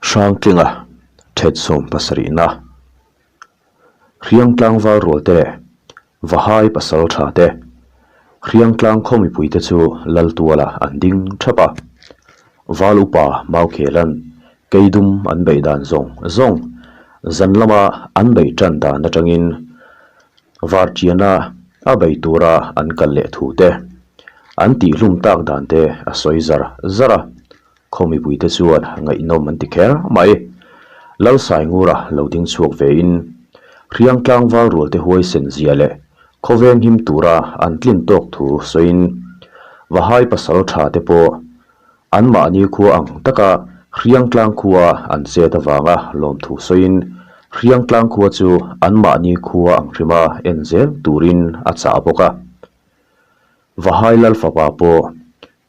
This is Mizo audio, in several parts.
Hrangtlinga ṭhet sawmpasarihna, Hriangtlang valrualte leh Vahai pasalṭha te, Hriangtlang khaw mipuite chu Laltuala an ding ṭhap a. Val upa Maukhelan Keidum an beih dan zawng zawng zan lama an beih ṭan dan aṭangin Varṭiana a bei tura an kal leh thu te, an tihhlum tak dan te a sawi zar zar a. Khaw mipuite chuan ngaihnawm an ti kher mai. Lalsaingura lo ding chhuak vein Hriangtlang valrualte huaisen zia leh khawveng him tura an tlin tawk thu sawiin Vahai pasal tha te pawh anmahni khua ang taka Hriangtlang khua an chet avanga lawmthu sawiin Hriangtlang khua chu anmahni khua ang hrima en zel turin a chah bawk a. Vahai lal fapa pawh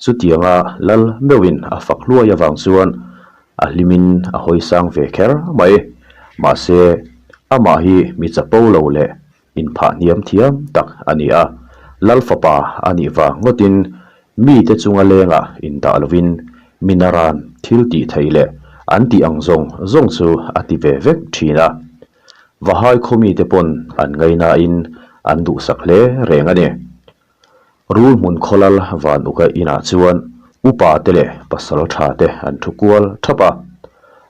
chutianga lal meuhin a fak hluai avang chuan a hlimin a hawi sang ve kher mai. Mahse, amah hi mi chapo lo leh inphah hniam thiam tak a ni a, lal fapa a nih vang ngawtin mite chunga lengah indah lovin minaran thil tih theih leh an tih ang zawng zawng chu a ti ve vek thin a. Vahai khaw mite pawn an ngainain an duhsak hle reng a ni. Rul hmun khawlal van uka inah chuan upa te leh pasal tha te an thu kual thap a.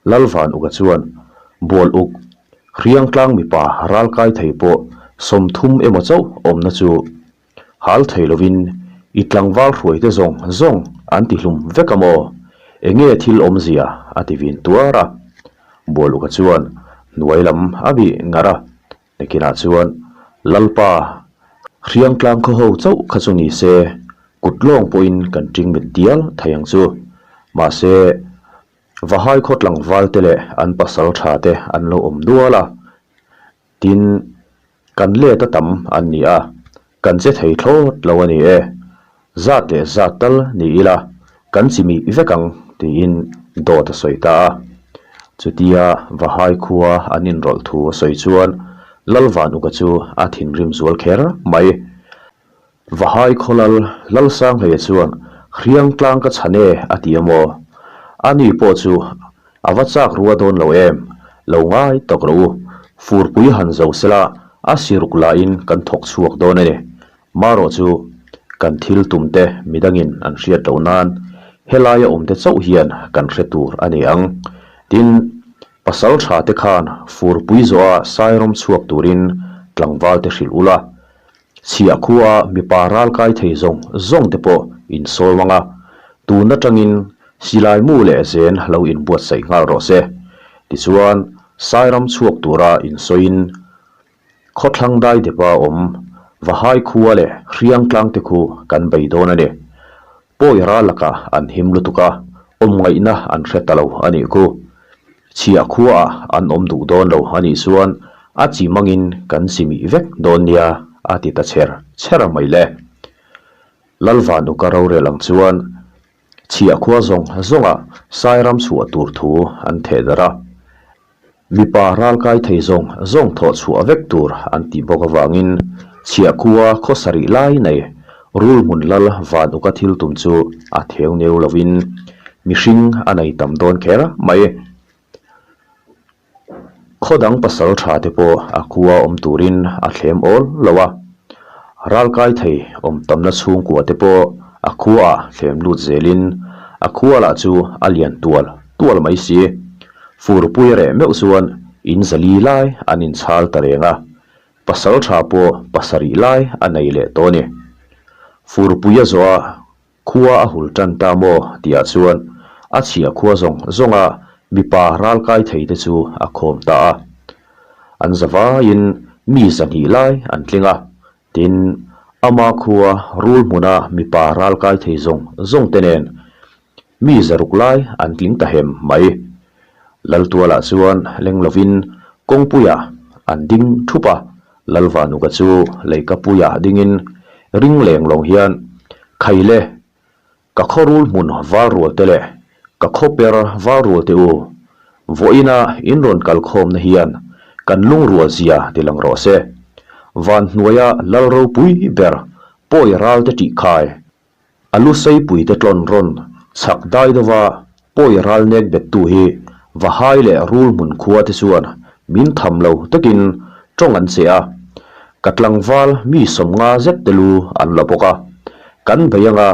Lal van uka chuan bual uk hriangtlang mipa ralkai thei pawh 30 emaw chauh awmna chu Hal thei lovin i tlangval hruaite zawng zawng an ti hlum vek a maw? Enge thil awmzia? a ti vin tuar a. Bualuka chuan hnuai lam a bih ngar a, nakinah chuan Lalpa, Hriangtlang khaw ho chauh kha chu ni se, kut lawng pawhin kan ṭing mit dial thei ang chu. Mahse, Vahai khaw tlangvalte leh an pasal ṭha te an lo awm nual a, Tin, kan let a tam an ni a, kan che thei thlawt lo a ni e. Zat leh zat tal ni ila, kan chi mih vek ang, tiin dawt a sawi ta a. Chutia Vahai khua an inrawlh thu a sawi chuan Lalvanuka chu a thinrim zual kher mai. Vahai khawlal Lalsanghleia chuan Hriang tlang ka chhan e a ti a maw? Ani pawh chu a va chak rua dawn lo em? Lo ngai tak rawh u, furpui han zo sela a siruk lahin kan thawk chhuak dawn a ni. Marawh chu kan thil tum te midangin an hriat loh nan helaia awm te chauh hian kan hre tur a ni ang. Tin, pasal tha te khan furpui zawha sairawm chhuak turin tlangval te hrilh ula, Chhiah khua mipa ralkai thei zawng zawng te pawh in sawi ang a, tun atangin silai mu leh zen lo inbuatsaih nghal rawh se. Tichuan, Sairam chhuak tura insawiin khawthlang dai depa awm Vahai khua leh Hriangtlang te khu kan bei dawn a ni. Pawi ral lakah an him lutuk a, awm ngaihna an hre ta lo a nih khu. Chhiah khuaah an awm duh dawn lo a nih chuan a chi mangin kan chi mih vek dawn nia a ti ta chher chher mai le. Lalvanuka rorel ang chuan chhiah khua zawng zawngah Sairam chhuah tur thu an theh darh a. Mipa ralkai thei zawng zawng thawh chhuah vek tur an tih bawk avangin chhiah khua khaw sarih lai nei rul hmun lal van uka thil tum chu a theu neu lovin mihring a nei tam dawn kher mai. Khaw dang pasal tha te pawh a khua awm turin a thlem awl lo a, ralkai thei awm tamna chhungkua te pawh a khuaah thlem lut zelin a khua lah chu a lian tual tual mai si. Furpui reh meuh chuan in zali lai an inchhal ta reng a, pasal tha pawh pasarih lai a nei leh tawh a ni. Furpui a zawh a, khua a hul tan ta maw tihah chuan a chhia khua zawng zawnga mipa ralkai thei te chu a khawm ta a. An zavaiin mi zahnih lai an tling a, tin, ama khua rul hmuna mipa ralkai thei zawng zawng te nen Mi zaruk lai an tling ta hem mai. Laltualah chuan leng lovin kawngpuiah an ding thup a, Lalvanuka chu leikapuiah dingin ring leng lawng hian, Khaile, ka khawrul hmun valrual te leh ka khawper valrual te u, vawiina in rawn kalkhawmna hian kan lungrual zia ti lang rawh se. Van hnuaia lal ropui ber pawi ral te tih khai, A lu seipuite tlawn rawn chhak dai deuha pawi ral nek bettu hi Vahai leh Rulhmun khua te chuan min tham lo takin tawng an che a, ka tlangval mi 50 zet te lu an la bawk a, kan bei anga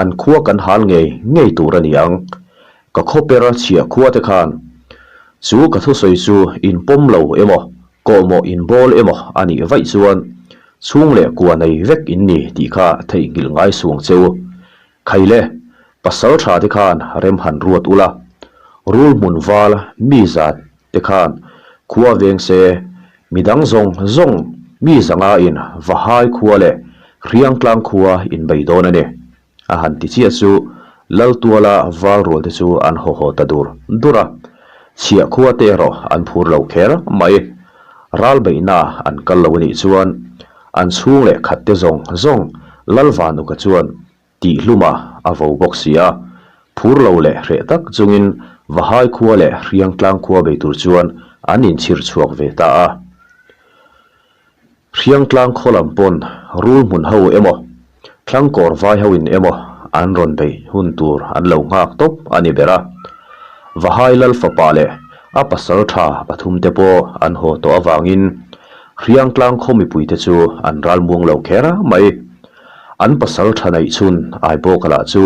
an khua kan hal ngei ngei tur a ni ang. Ka khawper chhiah khua te khan chu ka thusawi chu in pawm lo emaw, kawhmawh in bawl emaw a nih vaih chuan chhung leh kua nei vek in ni tih kha theihnghilh ngai suang che u. Khaile, pasal tha te khan rem han ruat ula, rul hmun val mi zat te khan khua veng se, midang zawng zawng mi zanga in Vahai khua leh Hriangtlang khua in bei dawn a ni. A han ti chiah chu Laltuala val rual te chu an haw haw ta dur dur a, chhiah khua te erawh an phur lo kher mai. Ral beihna an kal lo a nih chuan an chhung leh khat te zawng zawng Lalvanuka chuan tih hluma a vo bawk si a, phur lo leh hreh tak chungin Vahai khua leh Hriangtlang khua bei tur chuan an inchhir chhuak ve ta a. Hriangtlang khaw lam pawn rul hmun ho emaw, thlangkawr vai ho in emaw an rawn bei hun tur an lo nghak tawp a ni ber a. Vahai Lal fapa leh a pasal tha pathum te pawh an haw tawh avangin Hriangtlang khaw mipui te chu an ral muang lo kher mai. An pasal tha neih chhun Aibawka lah chu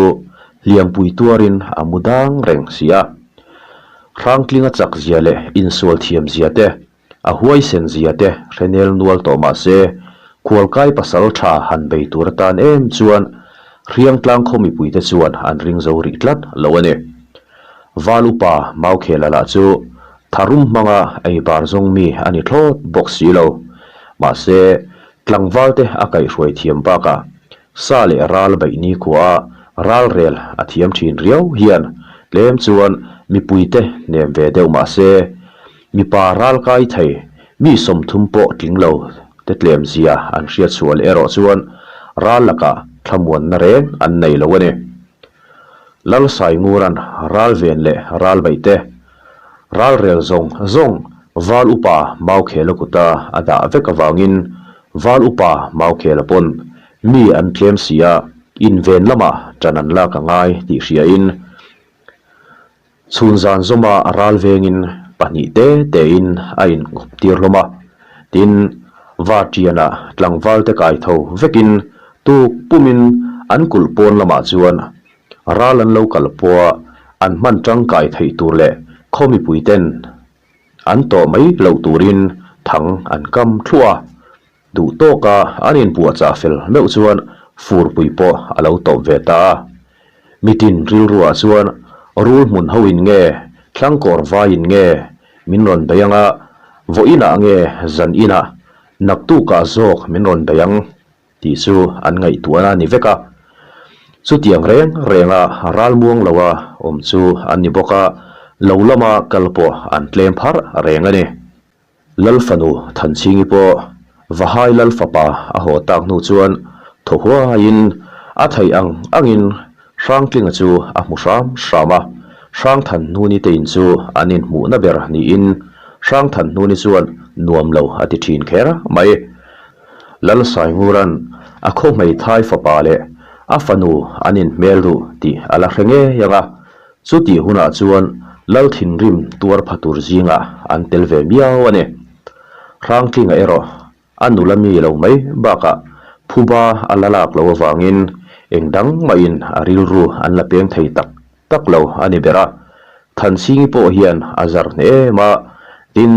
hliampui tuarin a mu dang reng si a. Hrangtlinga chak zia leh insual thiam zia te A huaisen zia te hre nel nual tawh mah se, khualkai pasal tha han bei tur atan em chuan Hriangtlang khaw mipuite chuan an ring zo rih tlat lo a ni. Val upa Maukhela lah chu tharum hmanga ei bar zawng mi a ni thlawt bawk si lo. Mahse, tlangval te a kaihhruai thiam bakah sa leh ral beih nikhua a ralrel a thiam thin riau hian tlem chuan mipuite hnem ve deuh mah se, Mipa ralkai thei, mi 30 pawh tling lo te tlem zia an hriat chhuah leh erawh chuan ral lakah thlamuanna reng an nei lo a ni. Lalsainguran ral ven leh ral beih te, ral rel zawng zawng Val Upa Maukhela kuta a dah vek avangin Val Upa Maukhela pawn mi an tlem si a, inven lamah ṭan an lak a ngai tih hriain, Chhun zan zawma a ral vengin pahnih te tein a inngawp tir hlawm a, tin, Varṭianah tlangval te kai tho vekin tuk pumin an kulh pawn lamah chuan ral an lo kal pawha an hman tangkai theih tur leh khaw mipuiten an tawh mai loh turin thang an kam thluah a. Duh tawka an inpuahchah fel meuh chuan furpui pawh a lo tawp ve ta a. Mitin rilruah chuan rul hmun ho in nge, thlangkawr vai in nge min rawn bei ang a, vawiinah nge zan inah, naktukah zawk min rawn bei ang tih chu an ngaihtuahna a ni vek a. Chutiang reng renga ralmuang loa awm chu an ni bawk a, lo lama kal pawh an tlem pharh reng a ni. Lal fanu Thanchhingi pawh Vahai Lal fapa a haw tak hnu chuan thaw huaiin a theih ang angin Hrangtlinga chu a hmu hram hram a, Hrangthanhnuni te in chu an inhmuhna ber niin Hrangthanhnuni chuan nuam lo a ti thin kher mai. Lal Sainguran a khaw hmeithai fapa leh a fanu an inhmel duh tih a la hre ngei ang a, Chutih hunah chuan Lal thinrim tuar pha tur zingah an tel ve miau a ni. Hrangtlinga erawh a nula mi lo mai bakah phuba a la lak lo avangin eng dang mahin a rilru an la peng thei tak tak lo a ni ber a. Thanchhingi pawh hian a zar hneh em a, tin,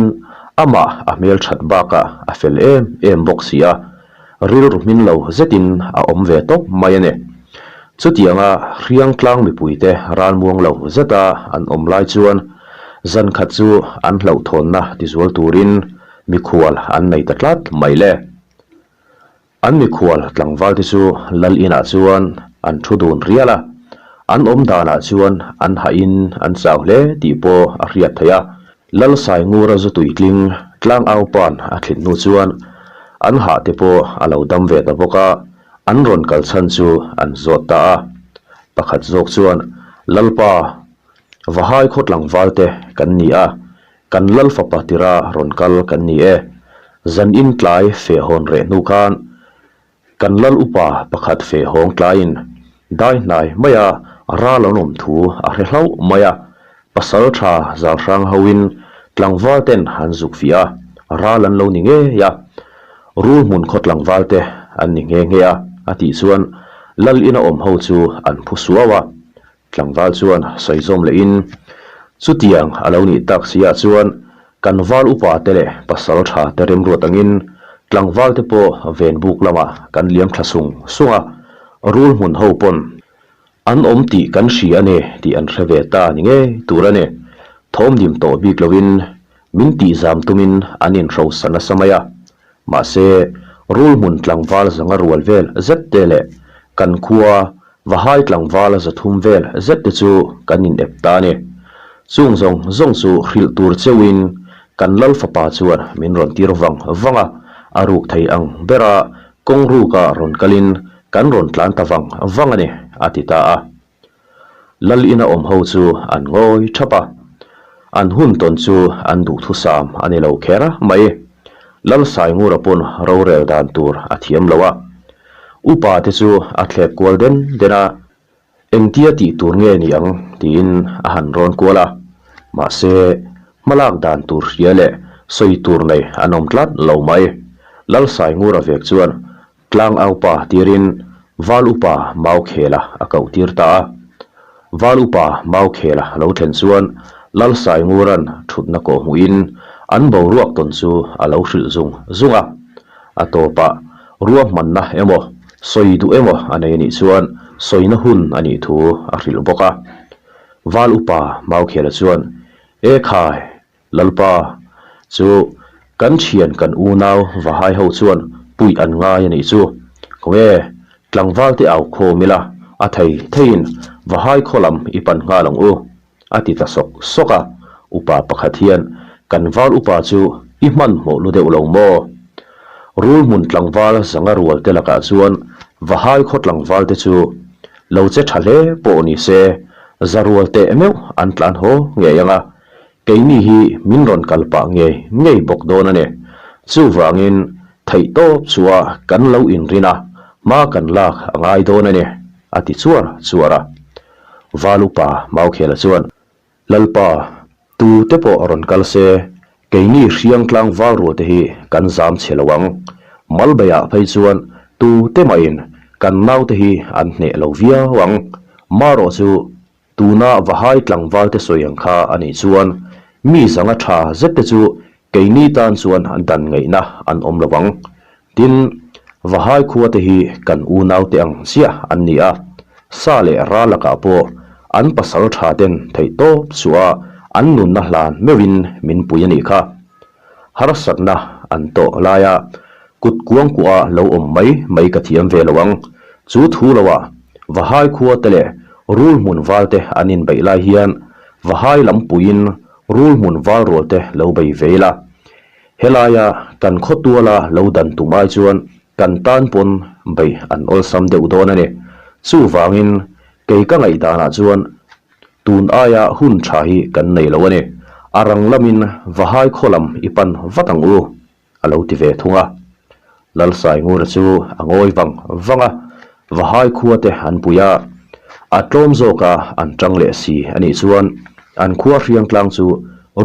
amah a hmelthat bakah a fel em em bawk si a. Rilru hmin lo zetin a awm ve tawp mai a ni. Chutianga Hriangtlang mipuite ralmuang lo zeta an awm lai chuan zan khat chu an hlauhthawnna tizual turin mikhual an nei ta tlat mai le. An mikhual tlangvalte chu lal inah chuan an thu dun rial a, an awm danah chuan an hahin an chau hle tih pawh a hriat theih a. Lal Saingura zu tuitling tlangau pan a thlen hnu chuan an hah te pawh a lo dam ve ta bawk a, an rawn kal chhan chu an zawt ta a. Pakhat zawk chuan, Lalpa, Vahai khaw tlangval te kan ni a, kan Lal fapa tira rawn kal kan ni e. Zan in tlai feh hawn reh hnu khan Kan lal upa pakhat feh hawng tlaiin dai hnai maia ral an awm thu a hre hlauh mai a. Pasal tha Zalhrang hoin tlangval ten an zuk fiah a, ral an lo ni ngei a, rul hmun khaw tlangval te an ni nghe nghe a, a tih chuan Lal ina awm ho chu an phu suau a. Tlangval chuan sawi zawm lehin, Chutiang a lo nih tak si ah chuan kan val upa te leh pasal tha te remruat angin tlangval te pawh venbuk lamah kan liam tha sung sung a, rul hmun ho pawn An awm tih kan hria a ni tih an hre ve ta ni ngei tur a ni. Thawmdim tawh bik loin min tihzam tumin an inhrosa nasa mai a. Mahse, rul hmun tlangval zanga rual vel zet te leh kan khua Vahai tlangval zathum vel zet te chu kan inep ta a ni. Chung zawng zawng chu hrilh tur cheuhin kan Lal fapa chuan min rawn tir vang vang a, a ruk thei ang bera kawng ruka rawn kalin Kan rawn tlan ta vang vang a ni, a ti ta a. Lal ina awm ho chu an ngawi thap a. An hun tawn chu an duhthusam a ni lo kher mai. Lal Saingura pawn rorel dan tur a thiam lo a. Upa te chu a thlep kual den den a. Engtia tih tur nge ni ang tiin a han rawn kual a, mahse hmalak dan tur hria leh sawi tur nei an awm tlat lo mai. Lalsaingura vek chuan tlang aupa tirin Val upa Maukhela a koh tir ta a. Val upa Maukhela lo thlen chuan Lalsaingura'n thutna kawh hmuhin an boruak tawn chu a lo hrilh zung zung a. A tawpah ruahmanna emaw, sawi duh emaw a nei anih chuan sawina hun a nih thu a hrilh bawk a. Val upa Maukhela chuan, E khai, Lalpa, chu kan thian kan unau Vahai ho chuan puih an ngai a nih chu. Khawnge, tlangval te au khawm ila, a thei theiin Vahai khaw lam i pan nghal ang u. A ti ta sawk sawk a, upa pakhat hian kan val upa chu i hmanhmawh lu deuh lo maw? Rul hmun tlangval zanga rual te lakah chuan Vahai khaw tlangval te chu lo che tha hle pawh ni se, za rual teh meuh an tlan haw ngei ang a, keini hi min rawn kal pah ngei ngei bawk dawn a ni. Chuvangin theihtawp chua kan lo inrin a, hma kan lak a ngai dawn a ni, a ti chuar chuar a. Val upa Maukhela chuan, Lalpa, tu te pawh rawn kal se, keini Hriangtlang val rual te hi kan zam chhe lo ang. Malbeiah phei chuan tu te mahin kan naute hi an hneh lo viau ang. Marawh chu tuna Vahai tlangval te sawi ang kha a nih chuan mi zanga tha zet te chu keini tan chuan dan ngaihna an awm lo ang. Tin, Vahai khua te hi kan unau te ang chiah an ni a, sa leh ral lakah pawh an pasal tha ten theih tawp chhuah a an nunna hlan meuhin min pui a nih kha. Harsatna an tawh laia kut kuangkuah lo awm mai mai ka thiam ve lo ang. Chu thu loah Vahai khua te leh rul hmun val te an inbeih lai hian Vahai lampuiin rul hmun val rual te lo bei ve ila. Helaia kan khawtuala lo dan tum ai chuan kan tan pawn beih an awlsam deuh dawn a ni. Chuvangin kei ka ngaihdanah chuan tun aia hun tha hi kan nei lo a ni. A rang lamin Vahai khaw lam i pan vat ang u, a lo ti ve thung a. Lalsaingura chu a ngawi vang vang a, Vahai khua te an pui a, a tlawm zawka an tang leh si a nih chuan an khua hriangtlang chu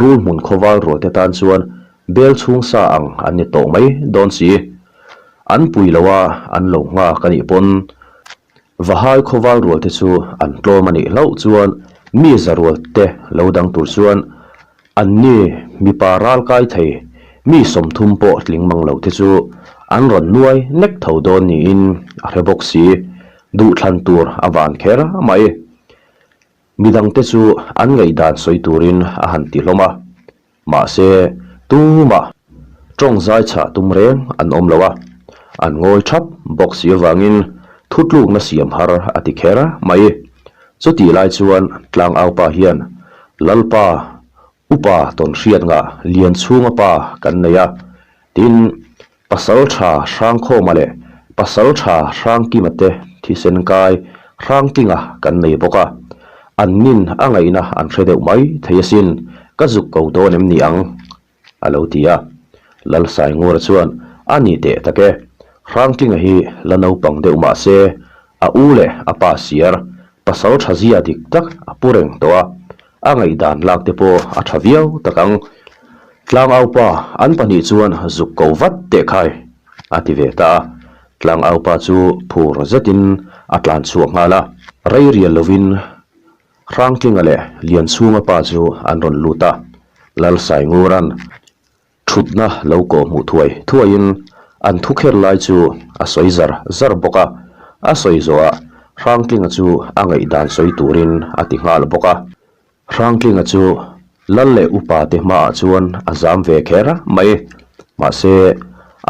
rul hmun khawval rual te tan chuan bel chhung sa ang an ni tawh mai dawn si. An pui lo a, an lo nghak a nih pawn Vahai khawval rual te chu an tlawm a nih hlauh chuan mi za rual te lo dang tur chuan An ni, mipa ral kai thei, mi 30 pawh tling mang lo te chu an rawn nuai nek tho dawn niin a hre bawk si, duhthlan tur a van kher mai. Midangte chu an ngaihdan sawi turin a han ti hlawm a, mahse tumah tawng zai chhah tum reng an awm lo a, an ngawi thap bawk si avangin thutlukna siam har a ti kher mai. Chutih lai chuan tlangaupa hian, Lalpa, upa tawn hriat ngah lian chhunga pa kan nei a, tin, pasal tha Hrangkhawma leh pasal tha Hrangkima te thisen kai Hrangtlinga kan nei bawk a, an nin a ngaihna an hre deuh mai thei asin, ka zuk ko dawn em ni ang? A lo ti a. Lalsaingura chuan, A ni teh tak e. Hrangtlinga hi la naupang deuh mah se, a u leh a pa siar, pasal tha zia dik tak a pu reng tawh a. A ngaihdan lak te pawh a tha viau tak ang. Tlangaupa an pahnih chuan zuk ko vat teh khai a ti ve ta a. Tlangaupa chu phur zetin a tlan chhuak nghal a. Rei rial lovin Hrangtlinga leh Lianchhunga pa chu an rawn lut a. Lalsaingura'n Thutna lo kawh hmuh thuai thuaiin an thu kher lai chu a sawi zar zar bawk a, a sawi zawhah Hrangtlinga chu a ngaihdan sawi turin a ti nghal bawk a. Hrangtlinga chu lal leh upa te hmaah chuan a zam ve kher mai, mahse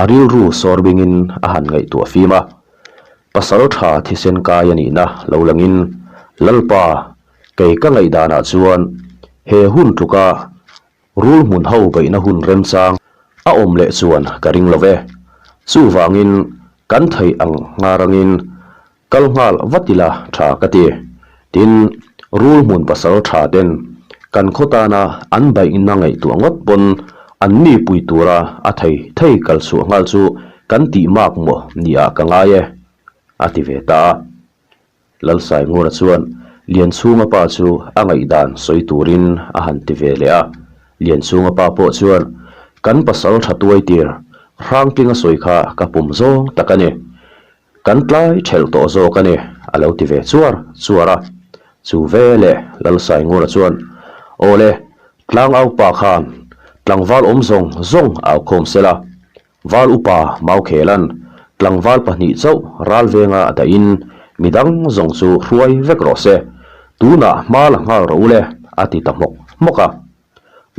a rilru sawr bingin a han ngaihtuah fim a. Pasal tha thisen kai a nihna lo langin Lalpa kei ka ngaihdanah chuan he hun tluka Rul hmun ho beihna hun remchang a awm leh chuan ka ring lo ve. Chuvangin kan theih ang ngarangin kal nghal vat ila tha ka ti. Tin, rul hmun pasal tha ten kan khaw tana an beihna ngaihtuah ngawt pawn an mi pui tura a thei thei kal chhuah nghal chu kan tih mak maw niah ka ngai e, a ti ve ta a. Lalsaingura chuan Lianchhunga pa chu a ngaihdan sawi turin a han ti ve leh a. Lianchhunga pa pawh chuan, Kan pasal tha tuai tir, Hrangtlinga sawi kha ka pum zawng tak a ni. Kan tlai thelh tawh zawk a ni, a lo ti ve chuar chuar a. Chu ve leh Lalsaingura chuan, Aw le, tlangau pa khan tlangval awm zawng zawng au khawm sela, Val upa Maukhelan tlangval pahnih chauh ral venga a dahin midang zawng chu hruai vek rawh se, tunah hma la nghal rawh u le, a ti ta hmawk hmawk a.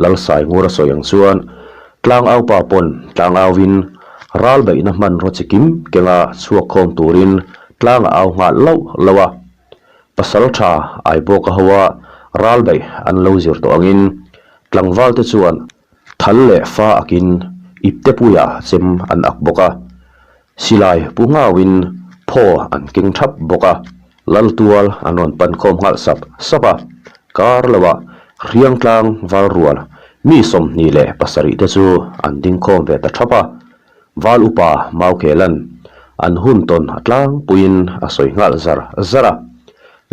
Lalsai Ngura sawi ang chuan tlangaupa pawn tlangauin ral beihna hmanraw chi kim kenga chhuak khawm turin tlang a au nghal lauh lauh a. Pasal tha Aibawka hoa ral beih an lo zir tawh angin tlangvalte chuan Thal leh fa akin iptepuia chem an ak bawk a, silai pu ngauin phaw an keng thap bawk a, laltual an rawn pan khawm nghal sap sap a, kar loah Hriangtlang Valrual mi 27 te chu an ding khawm ve ta thap a, Val upa Maukhelan an hun tawn a tlangpuiin a sawi nghal zar zar a.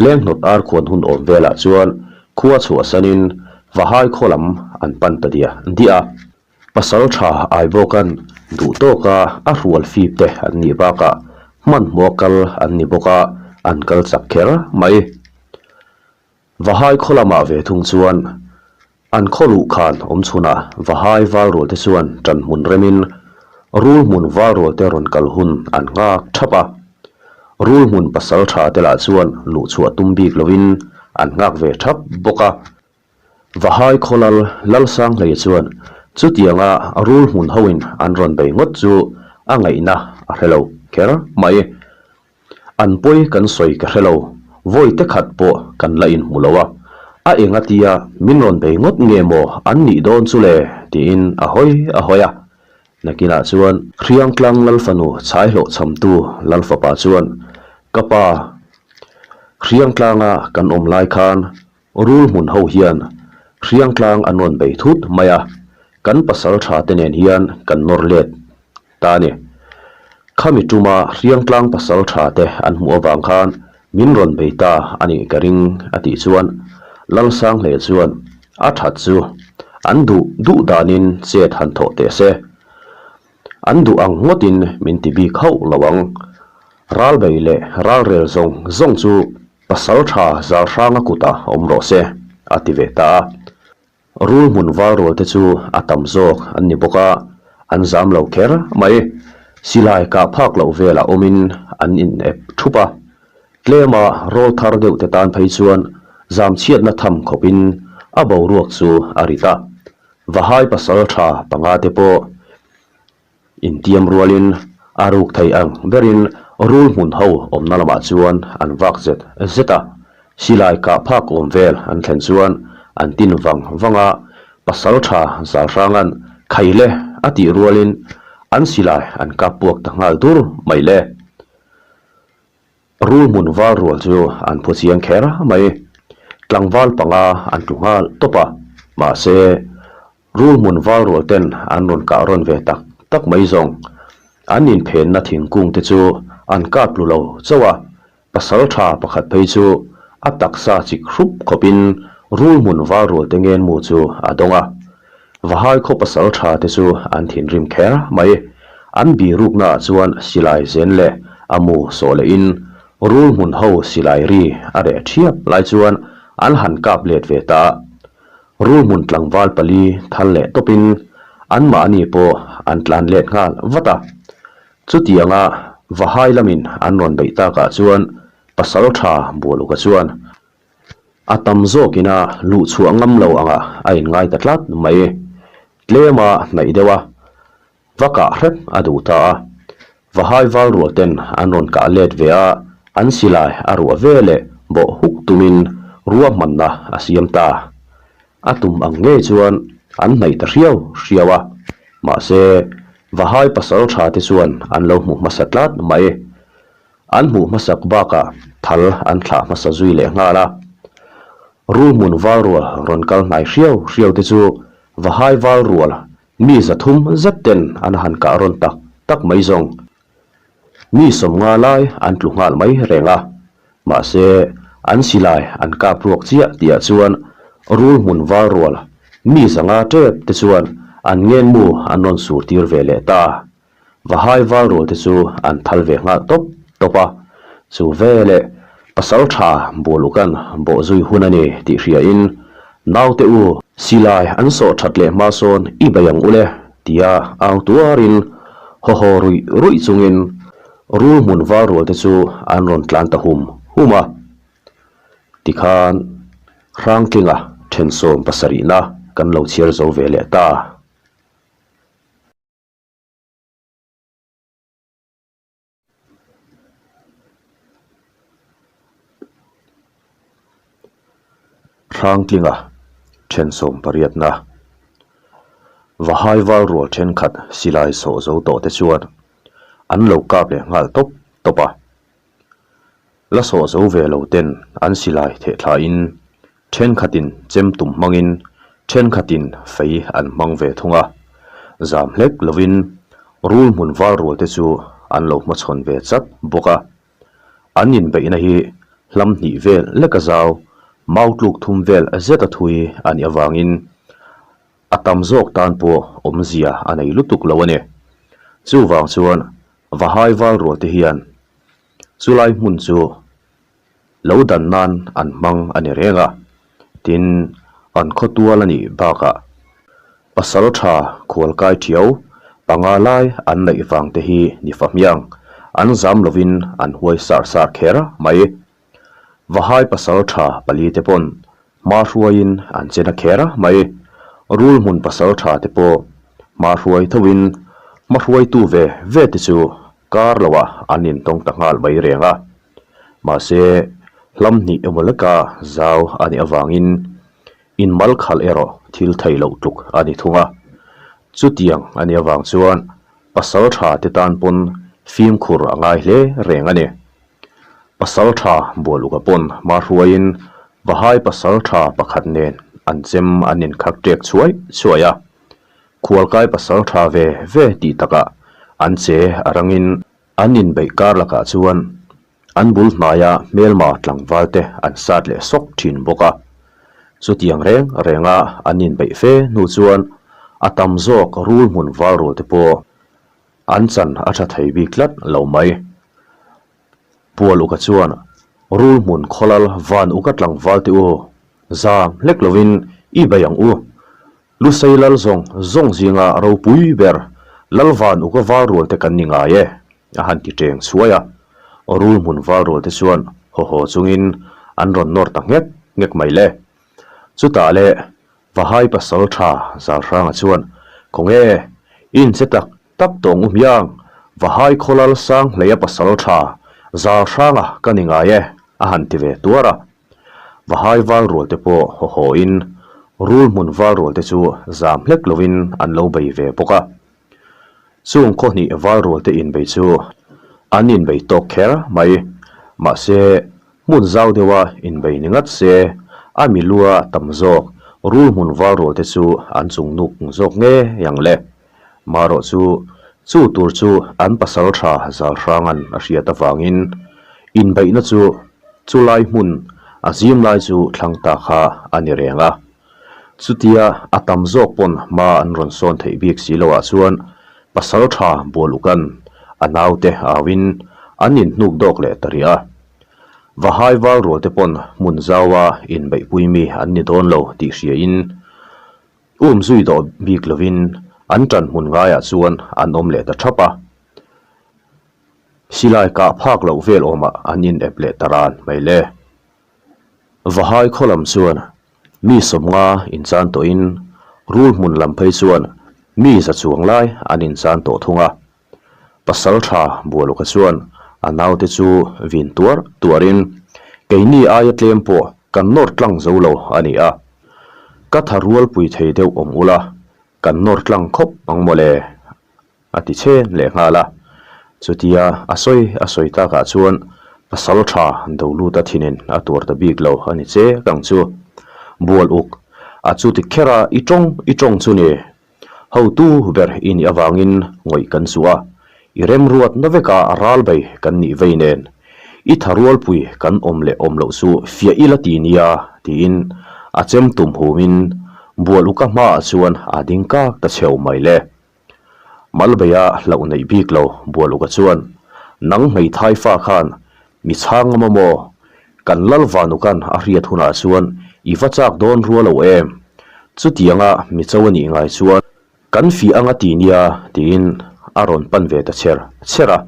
Lenghnawt ar khuan hun awm velah chuan khua chhuahsanin Vahai khaw lam an pan ta diah diah a. Pasal tha Aibawka'n duh tawka a hrual fip te an nih bakah hmanhmawh kal an ni bawk a, an kal chak kher mai. Vahai khaw lamah ve thung chuan an khaw luh khan awm chhunah Vahai valrualte chuan ṭan hmun remin rul hmun valrualte rawn kal hun an nghak ṭhap a. Rul hmun pasal ṭha te lah chuan luh chhuah tum bik lovin an nghak ve ṭhap bawk a. Vahai khaw lal Lalsanghleia chuan chutianga rul hmun hoin an rawn bei ngawt chu a ngaihna a hre lo kher mai. An pawi kan sawi ka hre lo, vawi te khat pawh kan la inhmu lo a, a eng atia min rawn bei ngawt nge maw an nih dawn chu le tiin a hawi a hawi a. Nakinah chuan Hriangtlang Lalfanu chhaihlawh chhamtu Lalfapa chuan, Ka pa, Hriangtlanga kan awm lai khan rul hmun ho hian Hriangtlang an rawn bei thut mai a, kan pasal tha te nen hian kan nawr let Ta a ni. Khami tuma Hriangtlang pasal tha te an hmuh avang khan min rawn bei ta a nih ka ring a tih chuan Lalsanghle chuan a that chu an duh duh danin chet han thawh teh se. An duh ang ngawtin min ti bik hauh lo ang. Ralbei leh ralrel zawng zawng chu pasal tha Zalhranga kutah awm rawh se a ti ve ta a. Rul hmun val rual te chu a tam zawk an ni bawk a, an zam lo kher mai. Silai kah phak loh velah awmin an in ep thup a. Tlema rawl thar deuh te tan phei chuan zam chhiatna tham khawpin a boruak chu a rit a. Vahai pasal tha panga te pawh Intiam rualin a ruk thei ang berin rul hmun ho awmna lamah chuan an vak zet zet a, silai kah phak awm vel an thlen chuan an tin vang vang a, pasal tha Zalhranga'n khai le a tih rualin an silai an kap puak ta nghal dur mai le. Rul hmun val rual chu an phu chiang kher mai, tlangval panga an tlu nghal tawp a, mahse, Rul hmun val rual ten an rawn kah rawn ve tak tak mai zawng. An inphenna thingkung te chu an kap tlu lo chauh a, pasal tha pakhat phei chu a taksa chik hrup khawpin Rulhmun valrual te ngenmu chu a dawng a. Vahai khaw pasal tha te chu an thinrim kher mai. An birukna ah chuan silai zen leh a mu sawh leh in Rulhmun ho silai ri a reh thiap lai chuan an han kap let ve ta a. Rulhmun tlangval pali thal leh tawpin anmahni pawh an tlan let nghal vat a. Chutianga Vahai lamin an rawn beih takah chuan pasal tha Bualuka chuan a tam zawkin a luh chhuah ngam lo anga a inngai ta tlat mai. Tlema hnaih deuh a, va kah hrep a duh ta a. Vahai val rual ten an rawn kah let ve a, an silai a ruah ve leh bawh huk tumin ruahmanna a siam ta. A tum ang ngei chuan an hnaih ta hriau hriau a, mahse Vahai pasal tha te chuan an lo hmu hmasa tlat mai. An hmuh hmasak bakah thal an thlah hmasa zui leh nghal a. Rulhmun val rual rawn kal hnai hriau hriau te chu Vahai val rual mi zathum zet ten an han kah rawn tak tak mai zawng. Mi sawmnga lai an tlu nghal mai reng a, mahse an silai an kap ruak chiah tihah chuan rulhmun val rual mi zanga tep te chuan an ngenmu an rawn sur tir ve leh ta. Vahai val rual te chu an thal ve nghal tawp tawp a, chu veleh pasal tha Bualukan bawhzui hun a ni tih hriain naute u silai an sawh that leh hma sawn i bei ang ule tia au tuarin haw haw ruih ruih chungin rul hmun val rual te chu an rawn tlan ta hum hum a. Tikhan Hrangtlinga thensawm pasarihna kan lo chhiar zo ve leh ta. Hrangtlinga thensawm pariatna Vahai val rual thenkhat silai sawh zo tawh te chuan an lo kap leh nghal tawp tawp a. La sawh zo ve lo ten an silai theh thlain Thenkhatin chem tum hmangin thenkhatin fei an hmang ve thung a, zam hlek lovin rul hmun val rual te chu an lo hmachhawn ve chat bawk a. An inbeihna hi hlam hnih vel leka zau, mau tluk thum vel zeta thui a nih avangin a tam zawk tan pawh awmzia a nei lutuk lo a ni. Chuvang chuan Vahai val rual te hian chulai hmun chu Lo dan nan an hmang a ni reng a, tin, an khawtual a nih bakah pasal tha khualkai thiau panga lai an neih vang te hi ni fahmiang an zam lovin an huai sar sar kher mai. Vahai pasal tha pali te pawn hma hruaiin an che na kher mai. Rul hmun pasal tha te pawh hma hruai thoin hma hruaitu ve ve te chu kar loah an intawng ta nghal mai reng a. Mahse, hlam hnih emaw leka zau a nih avangin inmal khalh erawh thil thei loh tluk a ni thung a. Chutiang a nih avang chuan pasal tha te tan pawn fimkhur a ngai hle reng a ni. Pasal tha Bualuka pawn hma hruaiin Vahai pasal tha pakhat nen an chem an inkhak ṭek chhuai chhuai a. Khualkai pasal tha ve ve tih takah an che a rangin An inbeih kar lakah chuan an bul hnaia hmelma tlangval te an sat leh sawk thin bawk a. Chutiang reng renga an inbeih fe hnu chuan a tam zawk rul hmun val rual te pawh an chan a tha thei bik tlat lo mai. Pual uka chuan rul hmun khawlal van uka tlangval te u zam hlek lovin i bei ang u. Lusei lal zawng zawng zinga ropui ber Lalvan uka val rual te kan ni ngai e, a han ti teng chhuai a. Rul hmun val rual te chuan haw haw chungin an rawn nawr ta nghek nghek mai le. Chutah le Vahai pasal tha Zalhranga chuan, Khawnge, i inche tak tak tawng u hmiang, Vahai khawlal sang hleia pasal tha Zalhranga ka ni ngai e, a han ti ve tuar a. Vahai val rual te pawh haw haw in rul hmun val rual te chu zam hlek lo in an lo bei ve bawk a. Chung khaw hnih val rual te inbei chu an inbei tawk kher mai. Mahse, hmun zau deuha inbei ni ngat se, a milua tam zawk rul hmun val rual te chu an chung nuk zawk ngei ang le. Marawh chu, chu tur chu an pasal tha Zalhranga'n a hriat avangin inbeihna chu chulai hmun A zim lai chu thlang ta kha a ni reng a. Chutia a tam zawk pawn hma an rawn sawn theih bik si loah chuan pasal tha Bualuka'n a naute auin an inhnuk dawk leh ta rih a. Vahai val rual te pawn hmun zaua inbeihpui mi an ni dawn lo tih hriain um zui dawh bik lovin an ṭan hmun ngaiah chuan an awm leh ta ṭhap a. Silai kah phak loh vel awmah an in ep leh ta ran mai le. Vahai khaw lam chuan mi sawmnga inchan tawhin rul hmun lam phei chuan mi za chuang lai an inchan tawh thung a. Pasal tha Bualuka chuan a naute chu vin tuar tuarin keini aia tlem pawh kan nawr tlang zo lo a ni a. Ka tha rualpui thei deuh awm ula kan nawr tlang khawp ang mawle. A ti chhen leh nghal a. Chutia a sawi a sawi takah chuan pasal tha do lut a thinin a tuar ta bik lo a ni che kang chu. Bual uk a chuti kher a i tawng i tawng chu ni. Hotu ber i nih avangin ngawih kan chu a, i remruat na veka a ral bei kan nih vei nen i tha rualpui kan awm leh awm loh chu fiah ila ti nia tiin a chem tum humin bual uka hmaah chuan a ding kak ta chheu mai le. Malbeia hlauh neih bik lo Bualuka chuan, Nang hmeithai fa khan mi chhang ngam a maw? Kan lal Vanuka'n a hriat hunah chuan i va chak dawn rua lo em? Chutianga mi cho a nih ngai chuan kan fih anga ti nia tiin a rawn pan ve ta cher cher a.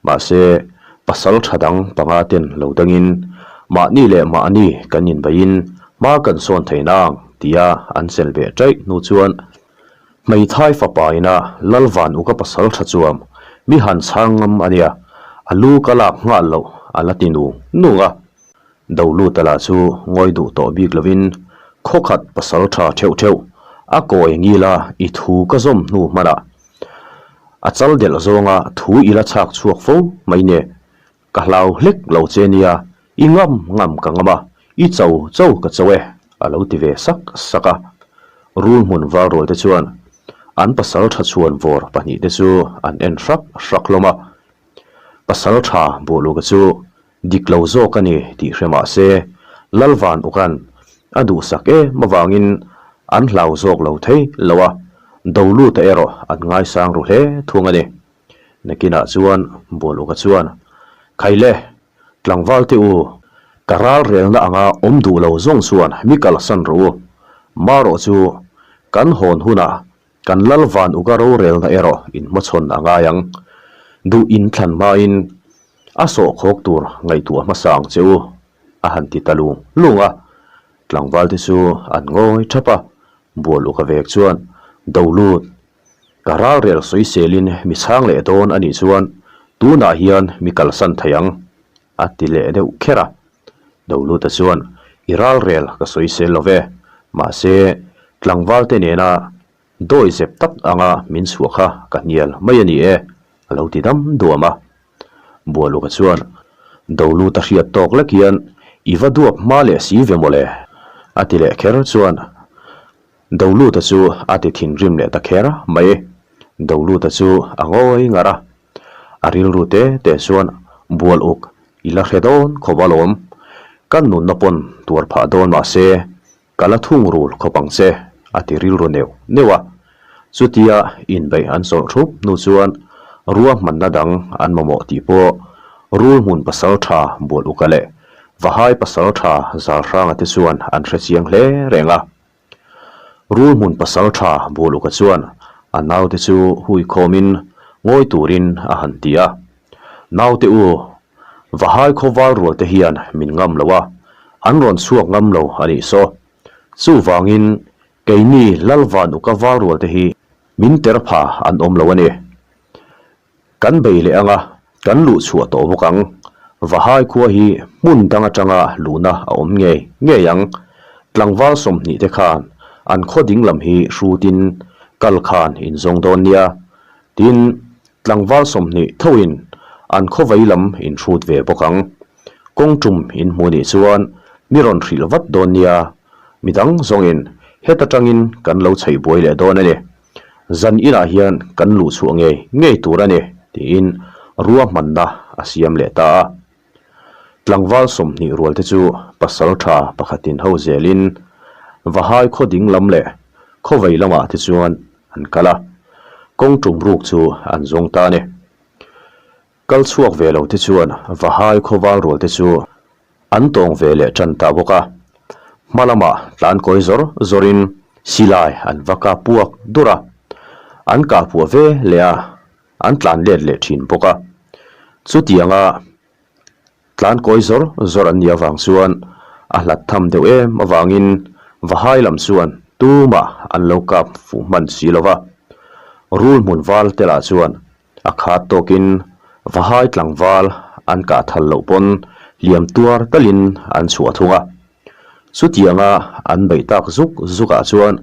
Mahse, pasal tha dang panga ten lo dangin mahni leh mahni kan inbeiin hma kan sawn thei nang tia an chelh ve taih hnu chuan Hmeithai fapa ina Lalvan uka pasal tha chuam mi han chhang ngam a nia, a lu ka lak nghal loh a la ti nung nung a. Doluta lah chu ngawi duh tawh bik lovin khawkhat pasal tha theuh theuh a kawi ngila i thu ka zawm hnu hmanah a chal delh zawnga thu i la chhak chhuak fo mai ne. Ka hlau hlek lo che nia, i ngam ngam ka ngam a, i cho cho ka cho e, a lo ti ve sak sak a. Rul hmun val rual te chuan an pasal tha chhuan vawr pahnihte chu an en hrak hrak hlawm a. Pasal tha Buhluka chu dik lo zawk a ni tih hre mah se, Lalvan Ukan a duhsak em avangin an hlau zawk lo thei lo a, Doluta erawh an ngaisang ru hle thung a ni. Nakinah chuan Bualuka chuan, Khaile, tlangval te u, ka ral relna anga awm duh lo zawng chuan mi kalsan rawh u. Marawh chu kan hawn hunah kan lal van uka rorelna erawh in hmachhawn a ngai ang. Duh in thlan hmain a sawhkhawk tur ngaihtuah hmasa ang che u, a han ti ta lung lung a. Tlangval te chu an ngawi thap a, Bualuka vek chuan, Dolut, Ka ralrel sawiselin mi chhang leh dawn a nih chuan tunah hian mi kalsan thei ang, a ti leh deuh kher a. Doluta chuan, I ralrel ka sawisel lo ve, mahse tlangvalte nena dawi zep tak anga min chhuah kha ka hnial mai a ni e, a lo ti dam duam a. Bualuka chuan, Doluta hriat tawk lek hian i va duap hma leh si ve mawle, a ti leh kher chuan Doluta chu a ti thinrim leh ta kher mai. Doluta chu a ngawi ngar a, a rilru te te chuan bual uk i la hre dawn khawp alawm. Kan nunna pawn tuar phah dawn mah se, ka la thung rul khawp ang che, a ti rilru neuh neuh a. Chutia inbeih an chawlh thup hnu chuan ruahmanna dang an mamawh tih pawh rul hmun pasal tha bual uka leh Vahai pasal tha Zalhranga te chuan an hre chiang hle reng a. Rul hmun pasal tha Buluka chuan a naute chu hui khawmin ngawi turin a han ti a. Naute u, Vahai khawval rual te hian min ngam lo a, an rawn chhuak ngam lo a nih saw. Chuvangin keini Lalvan uka val rual te hi min ter pha an awm lo a ni. Kan bei leh anga kan luh chhuah tawh bawk ang. Vahai khua hi hmun dang atanga luhna a awm ngei ngei ang. Tlangval 20 te khan an khaw ding lam hi hrutin kal khan in zawng dawn nia. Tin, tlangval 20 thoin an khaw vei lam in hrut ve bawk ang. Kawng tum in hmu nih chuan mi rawn hrilh vat dawn nia. Midang zawngin heta tangin kan lo chheih buai leh dawn a ni. Zan inah hian kan luh chhuah ngei ngei tur a ni, tiin ruahmanna a siam leh ta a. Tlangval 20 rual te chu Pasalṭha pakhatin ho zelin Vahai khaw ding lam leh khaw vei lamah te chuan an kal a, kawng tum ruk chu an zawng ta a ni. Kal chhuak ve lo te chuan Vahai khaw val rual te chu an tawng ve leh tan ta bawk a, hma lamah tlan kawi zawr zawrin silai an va kap puak dur a, an kah puah ve leh a, an tlan let leh thin bawk a. Chutianga Tlan kawi zawr zawr an nih avang chuan a hlat tham deuh em avangin Vahai lam chuan tumah an lo kap fuh hman si lo va. Rul hmun val te lah chuan a khat tawkin Vahai tlangval an kah thal loh pawn hliam tuar talin an chhuah thung a. Chutianga an beih tak zuk zukah chuan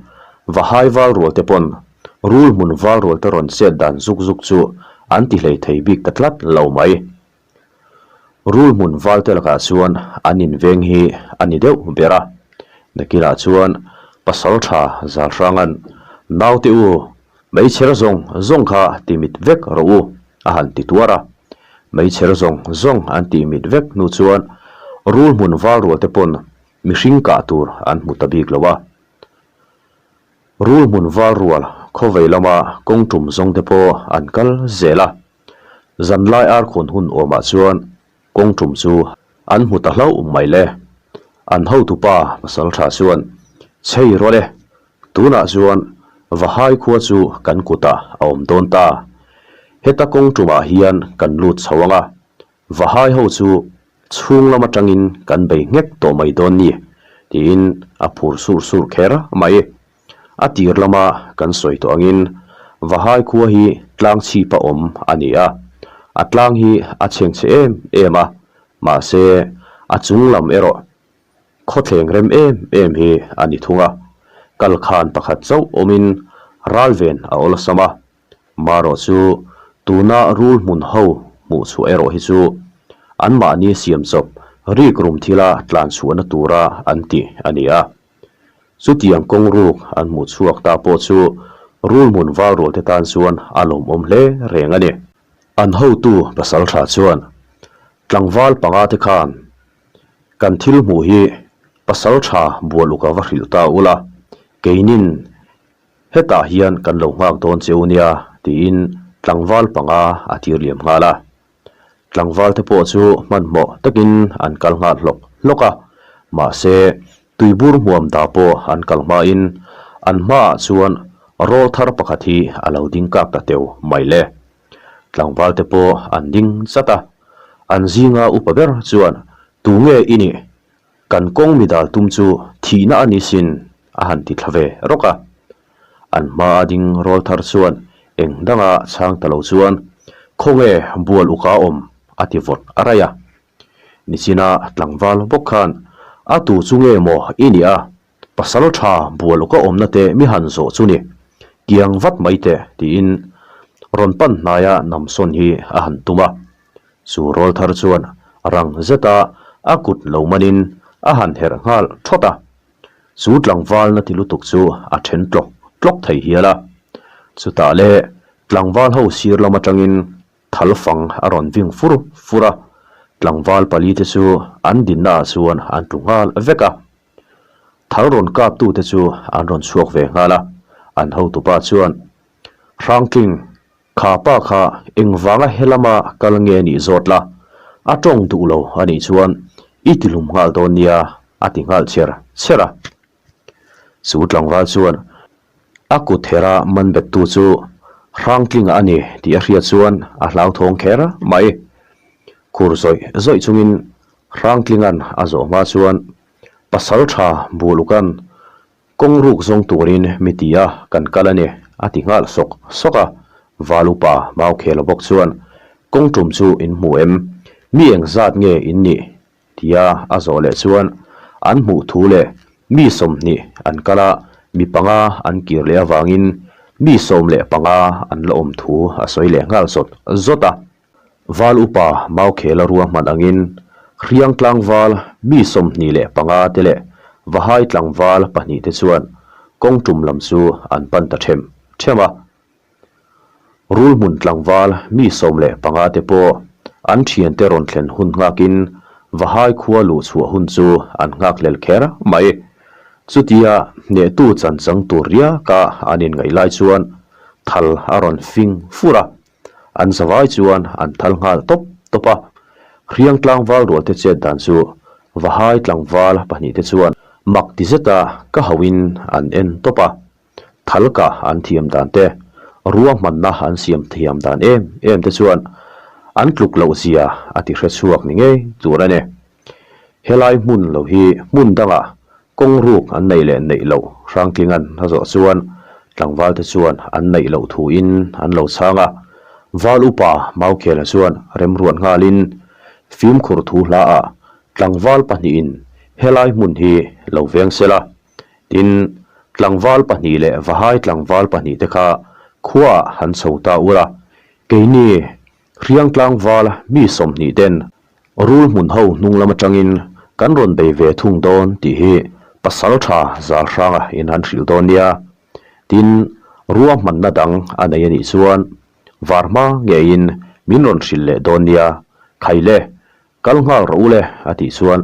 Vahai val rual te pawn rul hmun val rual te rawn chet dan zuk zuk chu an ti hlei thei bik ta tlat lo mai. Rul hmun valte lakah chuan an inveng hi a ni deuh ber a, nakinah chuan Pasaltha Zalhranga'n Naute u, meichher zawng zawng kha ti mit vek rawh u a han ti tuar a. Meichher zawng zawng an tih mit vek hnu chuan rul hmun val rualte pawn mihring kah tur an hmu ta bik lo a. Rul hmun val rual khawvei lama kawng tum zawng te pawh an kal zel a. Zanlai arkhawn hun awmah chuan kawng tum chu an hmu ta hlauh mai le. An hotupa pasaltha chuan, Chhei rawh le, tunah chuan Vahai khua chu kan kutah a awm dawn ta. Heta kawng tumah hian kan lut chho ang a, Vahai ho chu chhung lam atangin kan bei nghek tawh mai dawn ni, tiin a phur surh surh kher mai. A tir lama kan sawi tawh angin Vahai khua hi tlang chhipa awm a ni a, a tlang hi a chhengchhe em em a, mahse a chung lam erawh khawthleng rem em em hi a ni thung a, kalkhan pakhat chauh awmin ralven a awlsam a, marawh chu tuna rul hmun ho hmuh chhuah erawh hi chu anmahni siam chawp rikrum thila tlan chhuahna tura an tih a ni a. Chutiang kawng ruk an hmuh chhuak ta pawh chu rul hmun val rual te tan chuan a lawmawm hle reng a ni. An hotu pasal tha chuan tlangval panga te khan kan thil hmuh hi pasal tha bual uk a va hrilh ta ula, keinin hetah hian kan lo nghak dawn che u nia tiin tlangval panga a tir liam nghal a. Tlangval te pawh chu hmanhmawh takin an kal nghal hlawk hlawk a, mahse tuibur hmuam da pawh an kal hmain an hmaah chuan rawl thar pakhat hi a lo ding kak ta teu mai le. Tlangval te pawh an ding chat a, an zinga upa ber chuan Tunge i nih? Kan kawng mi dal tum chu thihna a ni sin a han ti thla ve rawk a. An hmaa ding rawl thar chuan eng danga chhang ta lo chuan Khawnge bual uka awm a ti vawt a raih a. Nichina tlangval bawk khan a tu chu nge maw i nih a, pasal tha bual uka awmna te mi han zawh chu ni, kiang vat mai teh tiin rawn pan hnaia namsawn hi a han tum a. Chu rawl thar chuan rang zeta a kut lo manin a han herh nghal thawt a, chu tlangval na ti lutuk chu a then tlawk tlawk thei hial a. Chutah le tlangval ho sir lam atangin thal fang a rawn ving fur fur a, tlangval pali te chu an dinna ah chuan an tlu nghal vek a. Thal rawn kap tu te chu an rawn chhuak ve nghal a, an hotupa chuan Hrangtling Kha pa kha engvanga helama kal nge nih zawt la, a tawng duh lo a nih chuan i ti hlum nghal dawn nia a ti nghal cher cher a. Chu tlangval chuan a kut hera man bettu chu Hrangtlinga a ni tih a hriat chuan a hlauthawng kher mai. Khur zawih zawih chungin Hrangtlinga'n a zawh hma chuan pasal tha Buluka'n Kawng ruk zawng turin mi ti a, kan kal a ni, a ti nghal sawk sawk a. Val upa Maukhela bawk chuan, Kawng tum chu in hmu em? Mi eng zat nge in nih? tia a zawh leh chuan an hmuh thu leh mi 20 an kal a, mi panga an kir leh avangin mi 15 an la awm thu a sawi leh nghal zawt zawt a. Val upa Maukhela ruahman angin Hriang tlangval mi 25 te leh Vahai tlangval pahnih te chuan kawng tum lam chu an pan ta them them a. Rulhmun tlangval mi 15 te pawh an thiante rawn thlen hun nghakin. Vahai khua luh chhuah hun chu an nghakhlel kher mai. Chutia hnehtu chan chang tur riaka an inngaih lai chuan thal a rawn fing fur a, an zavai chuan an thal nghal tawp tawp a. Hriang tlangval rualte chet dan chu Vahai tlangval pahnihte chuan mak ti zeta ka hauhin an en tawp a. Thalka an thiam dan te, ruahmanna an siam thiam dan em em te chuan an tluk loh zia a ti hre chhuak ni ngei tur a ni. Helai hmun lo hi hmun dangah kawng ruk an neih leh neih loh Hrangtlinga'n a zawh chuan tlangval te chuan an neih loh thuin an lo chhang a. Val upa Maukhela chuan remruat nghalin fimkhur thu hlaah tlangval pahnihin helai hmun hi lo veng sela Tin, tlangval pahnih leh Vahai tlangval pahnih te kha khuaah han chho ta ur a, keini Hriang tlangval mi 20 ten rul hmun ho hnung lam atangin kan rawn bei ve thung dawn tih hi pasal tha zal hranga in han hrilh dawn nia. Tin, ruahmanna dang a nei a nih chuan var hma ngeiin min rawn hrilh leh dawn nia, Khaile, Kal nghal rawh u le, a tih chuan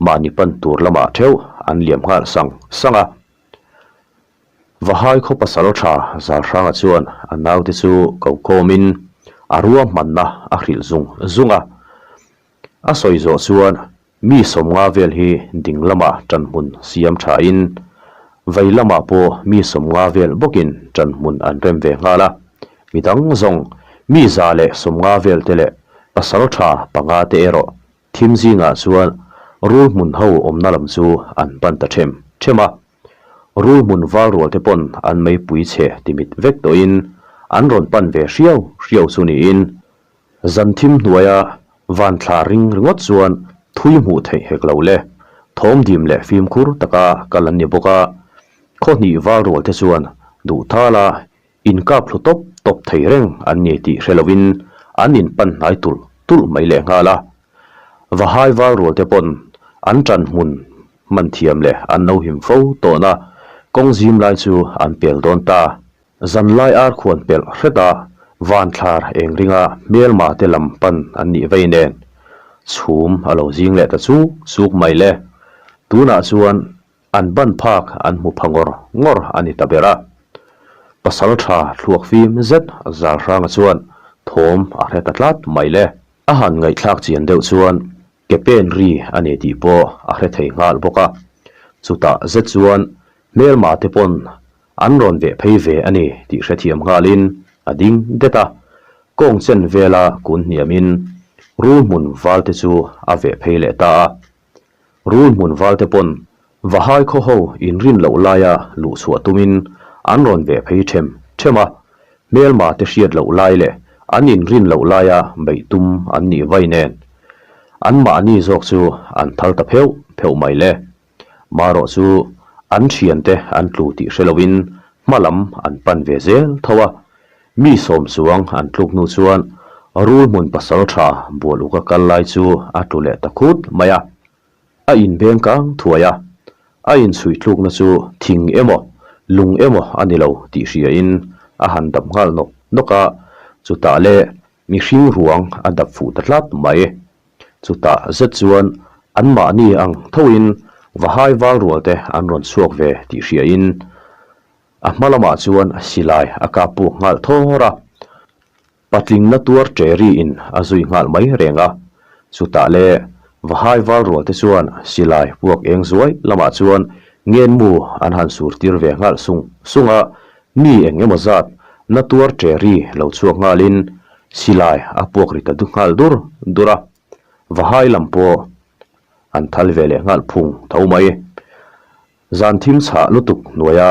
mahni pan tur lamah theuh an liam nghal sang sang a. Vahai khaw pasal tha Zalhranga chuan a naute chu ko khawmin a ruahmanna a hrilh zung zung a. A sawi zawh chuan mi 50 vel hi ding lamah ṭanhmun siam thain vei lamah pawh mi 50 vel bawkin ṭanhmun an rem ve nghal a. Mi dang zawng, mi 150 vel te leh pasal tha panga te erawh thim zingah chuan rul hmun ho awmna lam chu an pan ta them them a. Rul hmun val rual te pawn an meipui chhe timit vek tawhin an rawn pan ve hriau hriau chu niin zan thim hnuaia van thla ring ringawt chuan thui hmuh theih hek lo le. Thawm dim leh fimkhur taka kal an ni bawk a, khaw hnih val rual te chuan duh thala Inkap hlu tawp tawp thei reng an ni tih hre loin an inpan hnai tulh tulh mai leh nghal a. Vahai val rual te pawn an ṭan hmun hman thiam leh an lo him fo tawhna kawng zim lai chu an pel dawn ta. Zanlai ar khuan pelh hret a, vanthlar eng ringa hmelma te lam pan an nih vei nen chhum a lo zing leh ta chuk chuk mai le. Tunah chuan An ban phak an hmu pha ngawr ngawr a ni ta ber a. Pasal tha thluak fim zet Zalhranga chuan thawm a hre ta tlat mai le. A han ngaihthlak chian deuh chuan ke pen ri a ni tih pawh a hre thei nghal bawk a. Chutah zet chuan hmelma te pawn an rawn veh phei ve a ni tih hrethiam nghalin a ding det a. Kawng chen vela kun hniamin rul hmun val te chu a veh phei leh ta a. Rul hmun val te pawn Vahai khaw ho inrin loh laia luh chhuah tumin an rawn veh phei them them a, hmelma te hriat loh lai leh an inrin loh laia beih tum an nih vai nen an mahni zawk chu an thal ta pheuh pheuh mai le. Marawh chu an thiante an tlu tih hre loin hma lam an pan ve zel tho a, Mi sawm chuang an tluk hnu chuan rul hmun pasal tha bual uk a kal lai chu a tlu leh ta khut mai a. A inbeng kang thuai a, a inchhui tlukna chu thing emaw, lung emaw a ni lo tih hriain a han dap nghal nawk nawk a, chutah le mihring ruang a dap fuh ta tlat mai. Chutah zet chuan anmahni ang thoin Vahai val rual te an rawn chhuak ve tih hriain A hma lamah chuan silai a kap puk nghal thawr a, patling na tuar ṭe riin a zui nghal mai reng a. Chutah le Vahai val rual te chuan silai puak eng zuai lamah chuan ngenmu an han sur tir ve nghal sung sung a, mi eng emaw zat na tuar ṭe ri lo chhuak nghalin silai a puak ri ta nghal dur dur a. Vahai lam pawh an thal ve leh nghal phung tho mai. Zan thim chhah lutuk hnuaia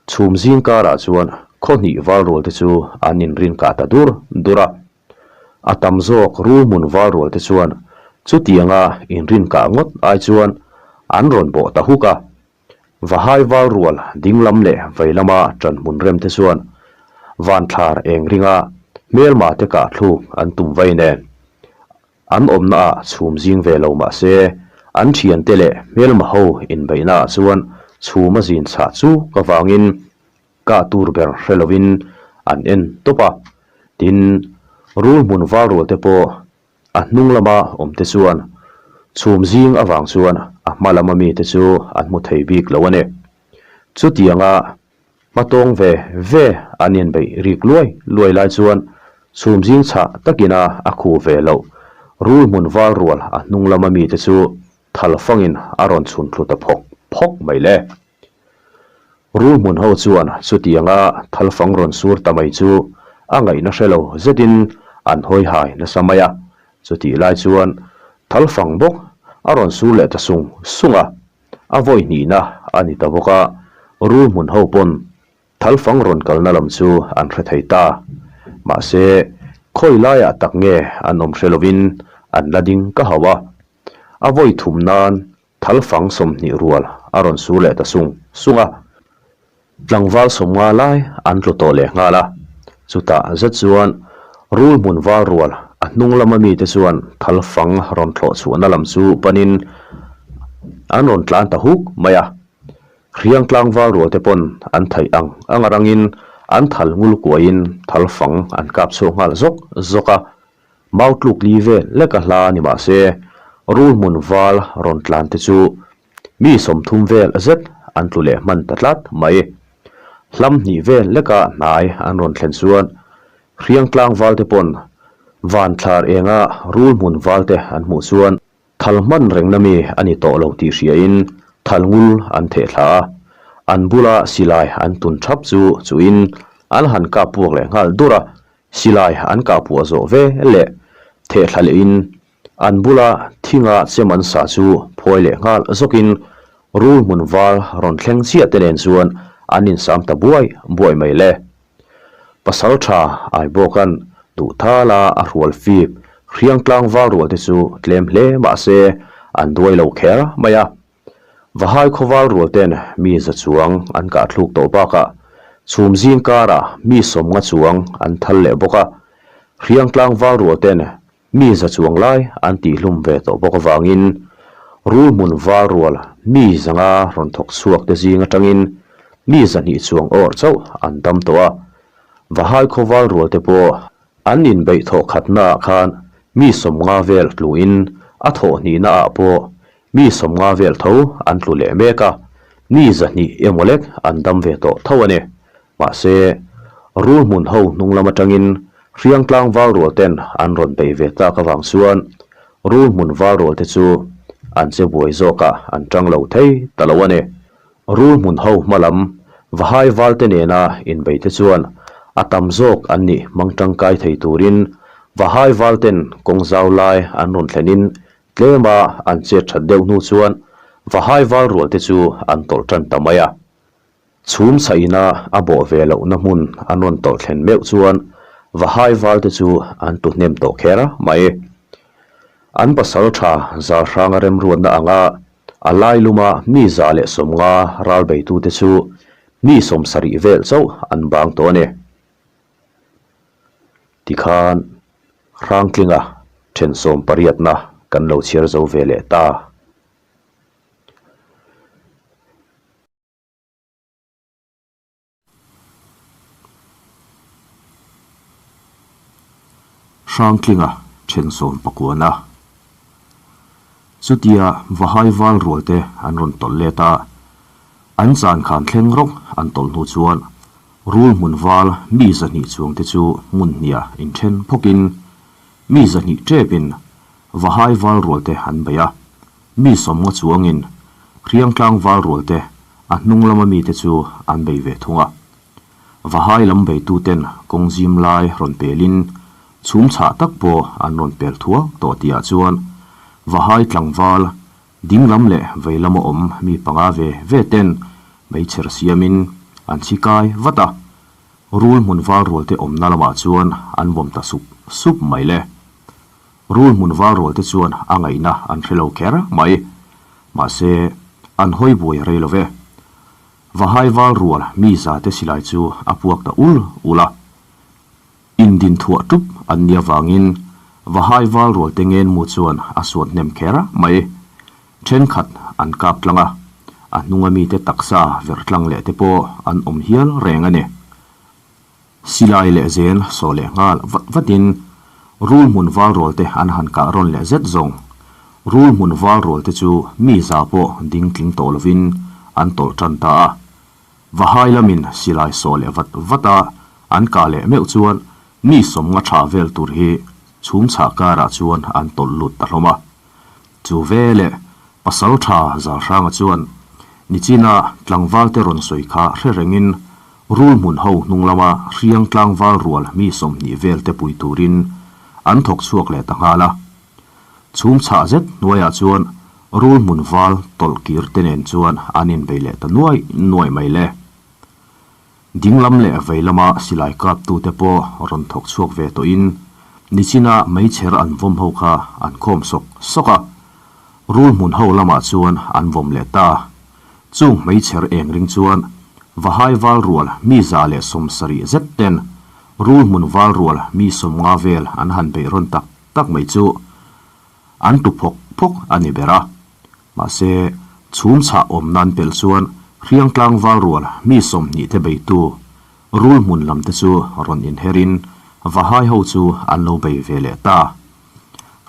chhum zing karah chuan khaw hnih val rual te chu an inrin kah ta dur dur a. A tam zawk rul hmun val rual te chuan chutianga inrin kah ngawt ai chuan an rawn bawh ta huk a. Vahai val rual ding lam leh vei lama ṭan hmun rem te chuan vanthlar eng ringa hmelma te kah thluk an tum vei nen. An awmna ah chhum zing ve lo mah se, an thiante leh hmelma ho inbeihna ah chuan chhum a zin chhah chuk avangin kah tur ber hre lovin an en tawp a. Tin, rul hmun val rual te pawh a hnung lama awm te chuan. Chhum zing avang chuan a hma lama mite chu an hmu thei bik lo a ni. Chutianga hmatawng ve ve an inbeih rik luai luai lai chuan chhum zing chhah takina a khu ve loh rul hmun val rual a hnung lama mite chu thal fangin a rawn chhun thlu ta phawk phawk mai le. Rul hmun ho chuan chutianga thal fang rawn sur ta mai chu a ngaihna hre lo zetin an hawi hai nasa mai a, chutih lai chuan thal fang bawk a rawn sur leh ta sung sung a, a vawi hnihna a ni ta bawk a, rul hmun ho pawn thal fang rawn kalna lam chu an hre thei ta. Mahse, khawi laiah tak nge an awm hre lovin an la ding ka hauh a, a vawi thum nan Thal fang 20 rual a rawn sur leh ta sung sung a, tlangval 50 lai an tlu tawh leh nghal a. Chutah zet chuan rul hmun val rual a hnung lama mite chuan thal fang rawn thlawh chhuahna lam chu panin an rawn tlan ta huk mai a. Hriang tlangval rual te pawn an theih ang ang a rangin an thal ngul kuaiin thal fang an kap chhuak nghal zawk zawk a. Mau tluk li vel lek a hla ni mah se, rul hmun val rawn tlan te chu mi 30 vel zet an tlu leh hman ta tlat mai. Hlam hnih vel leka hnai an rawn thlen chuan hriang tlang val te pawn van thlar enga rul hmun val te an hmuh chuan Thal hman rengna mi a ni tawh lo tih hriain thal ngul an theh thla a, an bula silai an tun thap chu chuin an han kap puak leh nghal dur a, silai an kah puah zawh ve leh theh thla lehin an bula thinga chem an sah chu phuai leh nghal zawkin rul hmun val rawn thleng chiah te nen chuan an insam ta buai buai mai le. Pasal tha Aibawka'n duh thala a hrual fip hriang tlangval rual te chu tlem hle mah se an duai lo kher mai a. Vahai khawval rual ten mi za chuang an kah thluk tawh bakah chhum zing karah mi 50 chuang an thal leh bawk a. Hriang tlangval rual ten Mi za chuang lai an tihhlum ve tawh bawk avangin rul hmun val rual mi 500 rawn thawk chhuak te zing atangin mi 200 chuang awrh chauh an dam tawh a. Vahai khaw val rual te pawh an inbeih thawh khatnaah khan mi 50 vel tluin a thawh hnihnaah pawh mi 50 vel tho an tlu leh mek a, mi 200 emaw lek an dam ve tawh tho a ni. Mahse, rul hmun ho hnung lam atangin hriang tlang val rual ten an rawn bei ve tak avang chuan rul hmun val rual te chu an che buai zawkah an tang lo thei ta lo a ni. Rul hmun ho hma lam vahai val te nena inbei te chuan a tam zawk an nih hmang tangkai thei turin vahai val ten kawng zau lai an rawn thlenin tlema an chet that deuh hnu chuan vahai val rual te chu an tawlh tan ta mai a. Chhum chhaihna a bawh ve lohna hmun an rawn tawlh thlen meuh chuan Vahai valte chu an tu hnem tawh kher mai. An pasal tha Zalhranga remruatna anga a lai luma mi 150 ral beitute chu mi 70 vel chauh an bang tawh a ni. Tikhan Hrangtlinga then 18na kan lo chhiar zo ve leh ta. Hrangtlinga then 19na. Chutia Vahai val rual te an rawn tawlh let a, an chan khan thleng rawk an tawlh hnu chuan rul hmun val mi 200 chuang te chu hmun hniah inthen phawkin mi 200 tepin Vahai val rual te an bei a. Mi 50 chuangin hriang tlangval rual te a hnung lama mite chu an bei ve thung a. Vahai lam beituten kawng zim lai rawn pelin chhum chhah tak pawh an rawn pel thuak tawh tihah chuan Vahai tlangval ding lam leh vei lama awm mi panga ve ve ten meichher siamin an chhi kai vat a. Rul hmun val rual te awmna lamah chuan an vawm ta sup sup mai le. Rul hmun val rual te chuan a ngaihna an hre lo kher mai. Mahse, an hawi buai rei lo ve. Vahai val rual mi za te silai chu a puak ta ul ul a. Indin thuah tup an nia vangin Vahai val rual te ngen mu chuan a suat hnem kher mai. Thenkhat an kap tlang a, a hnunga mite taksa verh tlang leh te pawh an awm hial reng a ni. Silai leh zen sawh leh nghal vat vatin rul hmun val rual te an han kah rawn leh zet zawng. Rul hmun val rual te chu mi za pawh ding tling tawh lovin an tawlh tan ta a. Vahai lamin silai sawh leh vat vat a an kah leh meuh chuan mi sawmnga tha vel tur hi chhum chhah karah chuan an tawlh lut ta hlawm a. Chu veleh Pasaltha Zalhranga chuan nichina tlangval te rawn sawi kha hre rengin rul hmun ho hnung lama hriang tlangval rual mi 20 vel te pui turin an thawk chhuak leh ta nghal a. Chhum chhah zet hnuaiah chuan rul hmun val tawlh kir te nen chuan an inbei leh ta nuai nuai mai le. Ding lam leh vei lama silai kap tute pawh rawn thawk chhuak ve tawhin nichina meichher an vawm ho kha an khawm sawk sawk a, rul hmun ho lamah chuan an vawm leh ta. Chung meichher eng ring chuan Vahai val rual mi 170 zet ten rul hmun val rual mi 50 vel an han beih rawn tak tak mai chu an tu phawk phawk a ni ber a. Mahse, chhum chhah awm nan pel chuan Hriangtlang val rual mi 20 te beitu rul hmun lam te chu rawn inherin Vahai ho chu an lo bei ve leh ta.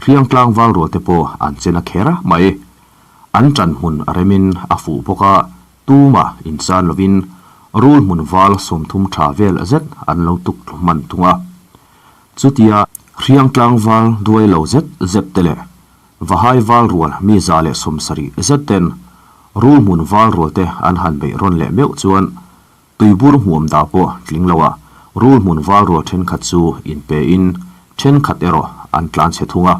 Hriangtlang val rual te pawh an che na kher mai. An ṭan hmun a remin a fuh bawk a, tumah inchan lovin rul hmun val 30 ṭha vel zet an lo tuk thlu hman thung a. Chutia Hriangtlang val duai lo zet zet te leh Vahai val rual mi 170 zet ten rul hmun val rual te an han beih rawn leh meuh chuan tuibur hmuam dah pawh tling lo a rul hmun val rual thenkhat chu inpe in thenkhat erawh an tlan chhe thung a.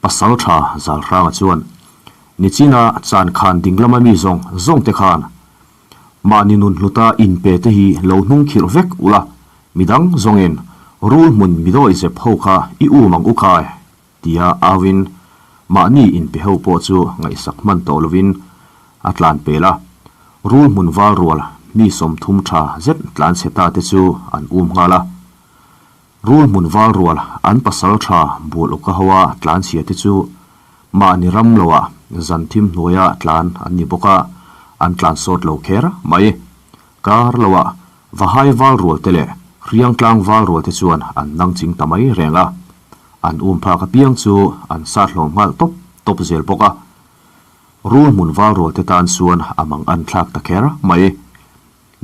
Pasaltha Zalhranga chuan nichina chan khan dinglama mi zawng zawng te khan Mahni nun hluta inpe te hi lo hnung khirh vek ula, midang zawngin rul hmun midawi zep ho kha i um ang u khai, tia auin mahni inpe ho pawh chu ngaihsak hman tawh lovin a tlan pel a. Rul hmun val rual mi 30 tha zet tlan chhe ta te chu an um nghal a. Rul hmun val rual an pasal tha bual uka hoa tlan chhia te chu mahni ram loah zan thim hnuaia tlan an ni bawk a, an tlan sawt lo kher mai. Kar loah Vahai val rual te leh Hriangtlang val rual te chuan an nang ching ta mai reng a, an um phak apiang chu an sat hlawm nghal tawp tawp zel bawk a. Rul hmun val rual te tan chuan a mang an thlak ta kher mai.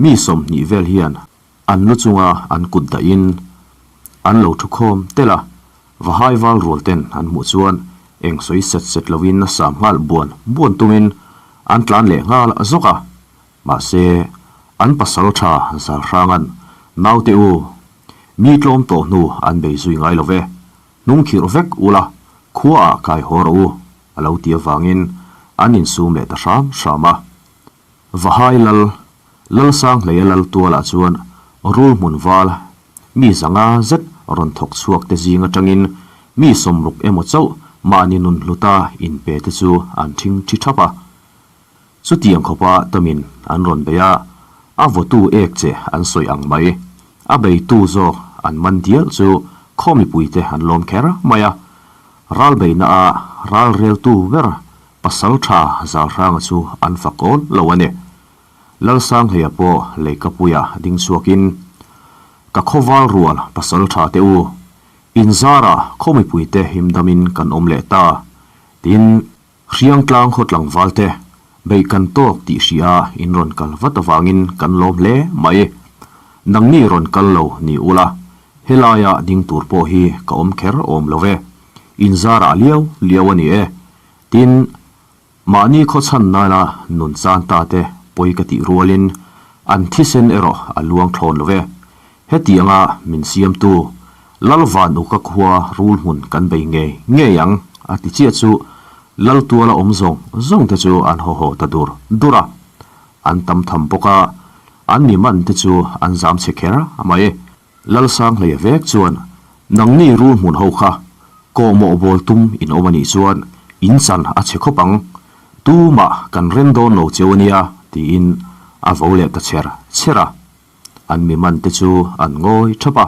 Mi 20 vel hian An lu chunga an kut dahin an lo thu khawm tel a, Vahai val rual ten an hmuh chuan eng sawi set set lovin a sam nghal buan buan tumin an tlan leh nghal zawk a, mahse an pasal tha Zalhranga'n naute u, mi tlawm tawh hnu an bei zui ngai lo ve, hnung khirh vek ula khuaah kai haw rawh u a lo ti avangin an insum leh ta hram hram a. Vahai lal, Lalsanghleia lal tualah chuan rul hmun val, mi 500 zet rawn thawk chhuak te zing atangin mi 60 emaw chauh mahni nun hluta inpe te chu an thing thi thap a. Chutiang khawpa tamin an rawn bei a, a vawtu ek che an sawi ang mai. A beitu zawk an man dial chu khaw mipuite an lawm kher mai a. Ral beihna a ral reltu ber Pasal tha Zalhranga chu an fak awl lo a ni. Lalsanghleia pawh Leikapuia ding chhuakin, Ka khawval rual pasal tha te u, in zarah khaw mipuite himdamin kan awm leh ta, tin, Hriangtlang khaw tlangval te beih kan tawk tih hria in rawn kal vat avangin kan lawm hle mai. Nangni rawn kal lo ni ula, helaia ding tur pawh hi ka awm kher awm lo ve. In zarah liau liau a ni e. Tin, mahni khawchhan nana nun chan ta te pawi ka tih rualin an thisen erawh a luang thlawn lo ve. Hetianga min siamtu Lalvan Uka khua rul hmun kan bei ngei ngei ang a ti chiah chu Laltuala awm zawng zawng te chu an haw haw ta dur dur a. An tam tham bawk a, an mi man te chu an zam chhe kher mai. Lalsanghleia vek chuan, Nangni rul hmun ho kha kawhmawh bawl tum in awm a nih chuan in chan a chhe khawp ang, tumah kan rem dawn lo cheu a nia, tiin a vo leh ta chher chher a. An mi man te chu an ngawi thap a.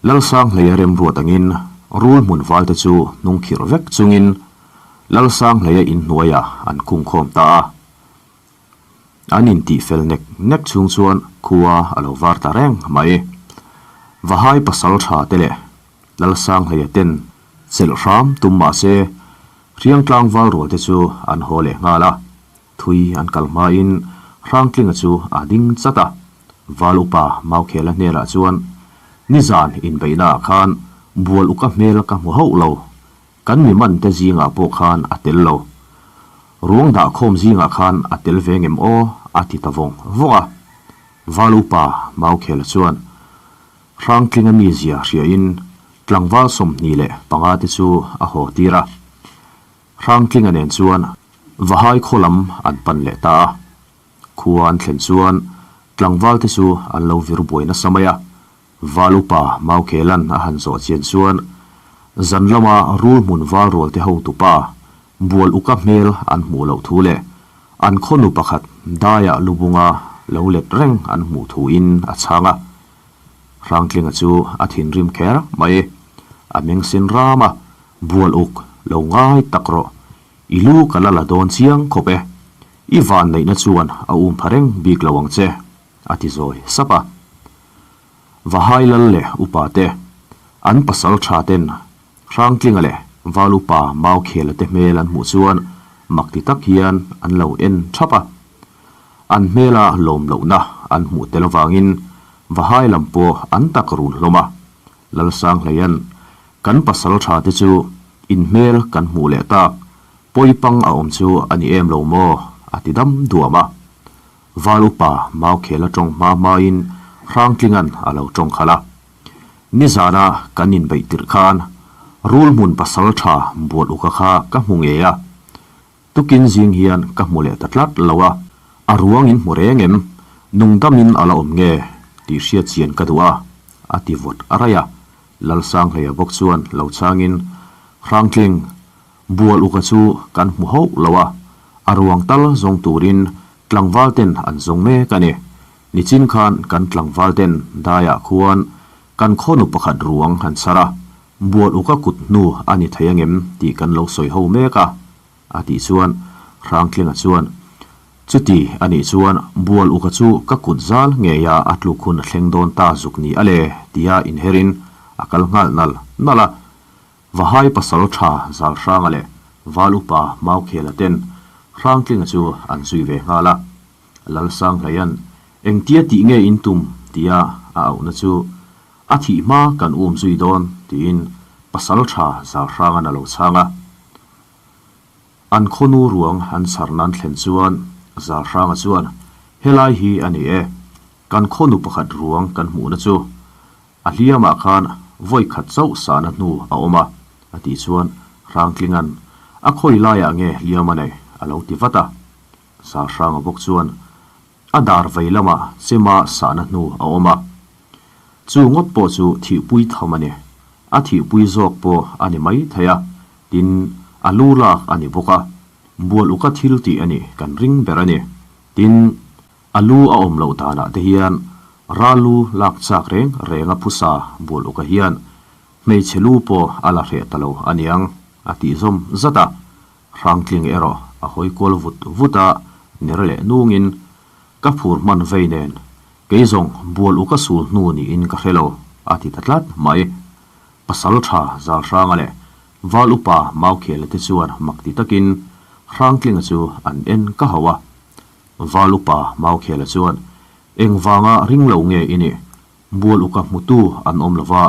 Lalsanghleia remruat angin rul hmun val te chu hnung khirh vek chungin Lalsanghleia inhnuaiah an khungkhawm ta a. An intih fel nek nek chhung chuan khua a lo var ta reng mai. Vahai pasal tha te leh Lalsanghleia ten chelh hram tum mah se. Hriangtlang val rual te chu an haw leh nghal a, thui an kal hmain Hrangtlinga chu a ding chat a. Val upa Maukhela hnenah chuan, Nizan inbeihnaah khan bual uka hmel ka hmu hauh lo, kan mi man te zingah pawh khan a tel lo. Ruang dah khawm zingah khan a tel ve ngem aw a ti ta vawng vawng a. Val upa Maukhela chuan, Hrangtlinga mizia hriain tlangval 25 te chu a haw tir a. Hrangtlinga nen chuan Vahai khaw lam an pan leh ta a. Khua an thlen chuan tlangval te chu an lo vir buai nasa mai a. Val upa Maukhelan a han zawh chian chuan zan lama rul hmun val rual te hotupa bual uka hmel an hmuh loh thu leh an khawnu pakhat daiah lubunga lo let reng an hmuh thuin a chhang a. Hrangtlinga chu a thinrim kher mai. A meng sen ram a, Bual uk lo ngai tak rawh. I lu ka la la dawn chiang khawp e. I van neihna chuan a um pha reng bik lo ang che, a ti zawi sap a. Vahai lal leh upa te, an pasal tha ten Hrangtlinga leh Val upa Maukhela te hmel an hmuh chuan mak ti tak hian an lo en thap a. An hmela lawm lohna an hmuh tel avangin Vahai lam pawh an tak run hlawm a. Lalsanghleia'n, Kan pasal tha te chu in hmel kan hmuh leh tak, pawipang a awm chu a ni em lo maw? a ti dam duam a. Val upa Maukhela tawng hma hmain Hrangtlinga'n a lo tawng khalh a. Nizana kan inbeih tirh khan rul hmun pasal tha bual uka kha ka hmu ngei a. Tukin zing hian ka hmu leh ta tlat lo a, a ruang in hmu reng em? Nungdamin a la awm nge? tih hriat chian ka duh a, a ti vawt a raih a. Lalsanghleia bawk chuan lo changin, Hrangtling, bual uka chu kan hmu hauh lo a, a ruang tal zawng turin tlangval ten an zawng mek a ni. Nichin khan kan tlangval ten daiah khuan kan khawnu pakhat ruang han chhar a, Bual uka kut hnu a ni thei angem tih kan lo sawi ho mek a, a tih chuan Hrangtlinga chuan, Chuti a nih chuan bual uka chu ka kut zal ngeia a tluk hun a thleng dawn ta zuk ni a le tia inherin a kal nghal nal nal a. Vahai pasal tha Zalhranga leh Val upa Maukhela ten Hrangtlinga chu an zui ve nghal a. Lalsanghleia'n, Engtia tih nge in tum? tia a auhna chu A thih hma kan um zui dawn, tiin pasal tha Zalhranga'n a lo chhang a. An khawnu ruang an chhar nan thlen chuan Zalhranga chuan, Helai hi a ni e, kan khawnu pakhat ruang kan hmuhna chu a hliamah khan vawi khat chauh sahna hnu a awm a, a tih chuan Hrangtlinga'n, A khawi laiah nge hliam a nei? a lo ti vat a. Zalhranga bawk chuan, A dar vei lamah chema sahna hnu a awm a. Chu ngawt pawh chu thihpui tham a ni. A thihpui zawk pawh a ni mai thei a, tin, a lu lak a ni bawk a. Bual uka thil tih a nih kan ring ber a ni. Tin, a lu a awm loh danah te hian ral lu lak chak reng reng a phusa bual uka hian hmeichhe lu pawh a la hreh ta lo a niang, a tih zawm zat a. Hrangtling erawh a hawi kual vut vut a, ner leh nungin, Ka phur hman vei nen, kei zawng bual u ka sul hnu niin ka hre lo, a ti ta tlat mai. Pasal tha Zalhranga leh Val upa Maukhela te chuan mak ti takin Hrangtlinga chu an en ka hauh a. Val upa Maukhela chuan, Engvanga ring lo nge i nih? Bual uka hmutu an awm lova,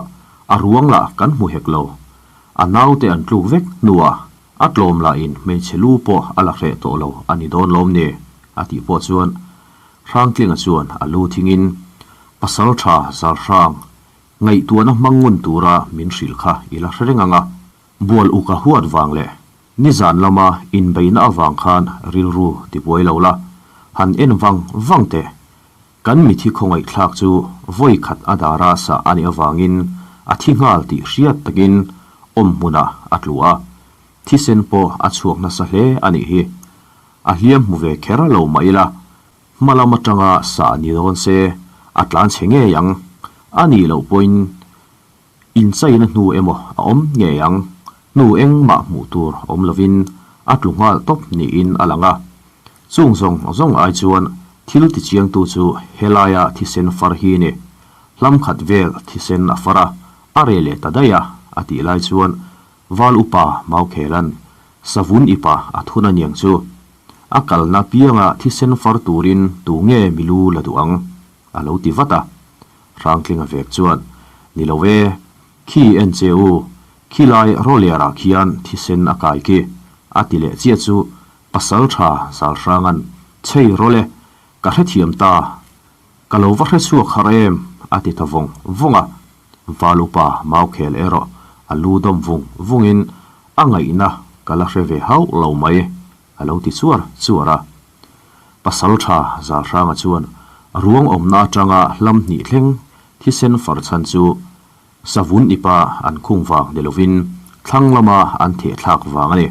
a ruang lah kan hmu hek lo. A naute an tluk vek hnuah a tlawm lahin hmeichhe lu pawh a la hreh tawh lo a ni dawn lawm ni? a tih pawh chuan Hrangtlinga chuan a lu thingin, Pasal tha Zalhrang, ngaihtuahna hmang ngun tura min hrilh kha i la hre reng ang a. Bual uka huat vang leh nizan lama inbeihna avang khan rilru tibuai lo la, han en vang vang teh. Kan mithi khawngaihthlak chu vawi khat a dara sah a nih avangin a thi nghal tih hriat takin awm hmunah a tlu a, thisen pawh a chhuak nasa hle a nih hi. A hliam hmu ve kher lo mah ila, hma lam atanga sah ni dawn se a tlan chhe ngei ang. A nih loh pawhin Inchaina hnu emaw a awm ngei ang, hnu engmah hmuh tur awm lovin a tlu nghal tawp niin a lang a. Chung zawng zawng ai chuan thil tichiangtu chu helaia thisen far hi ni. Hlam khat vel thisen a far a, a reh leh ta daih a, a tih lai chuan Val upa Maukhelan. Savun ipah a thun aniang chu. A kalna pianga thisen far turin tu nge mi lu la duh ang? A lo ti vat a. Hrangtlinga vek chuan, Ni lo e, khi en che u, khilai rawliarah khian thisen a kai khi, a ti leh chiah chu Pasaltha Zalhranga'n, Chhei rawlh e, ka hrethiam ta, ka lo va hrechhuak harh em, a ti ta vawng vawng a. Val upa Maukhel erawh a lu dawm vung vungin a ngaihna ka la hre ve hauh lo mai, a lo ti chuar chuar a. Pasaltha Zalhranga chuan ruang awmna atanga hlam hnih thleng thisen far chhan chu Savun ipa an khung vang ni lovin thlang lama an theh thlak vang a ni.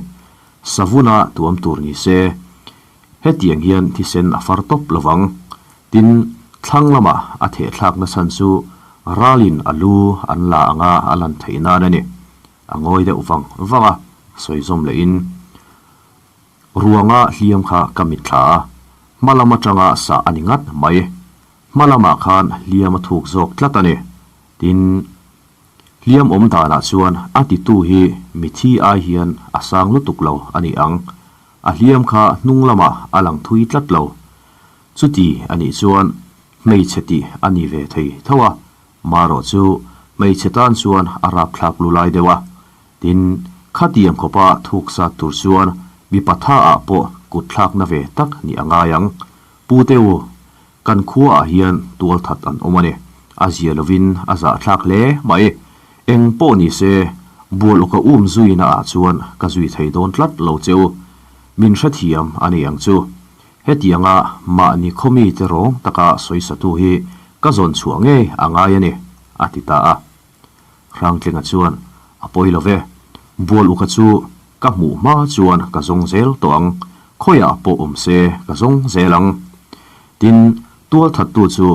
Savuna tuam tur ni se, hetiang hian thisen a far tawp lovang. Tin, thlang lama a theh thlakna chhan chu ralin a lu an la anga a lan theih nan a ni. A ngawi deuh vang vang a, sawi zawm lehin, Ruanga hliam kha ka mitthla a, hma lam atanga sah a ni ngat mai. Hma lamah khan hliam a thuk zawk tlat a ni. Tin, hliam awm danah chuan a titu hi mithi ai hian a sang lutuk lo a ni ang. A hliam kha hnung lamah a lang thui tlat lo. Chuti a nih chuan hmeichhe tih a ni ve thei tho a, marawh chu hmeichhe tan chuan a rapthlak lu lai deuh a. Tin, khatiang khawpa thuk sat tur chuan mipa thaah pawh kut thlakna ve tak nih a ngai ang. Pu te u, kan khuaah hian tual that an awm a ni. A zia lovin a zahthlak hle mai. Eng pawh ni se, bual uka um zuina ah chuan ka zui thei dawn tlat lo che u. Min hrethiam a ni ang chu. Hetianga mahni khawmi te rawng taka sawisatu hi ka zawn chhuah ngei a ngai a ni, a ti ta a. Hrangtlinga chuan, A pawi lo ve, bual uka chu ka hmuh hma chuan ka zawng zel tawh ang, khawiah pawh awm se ka zawng zel ang. Tin, tualthattu chu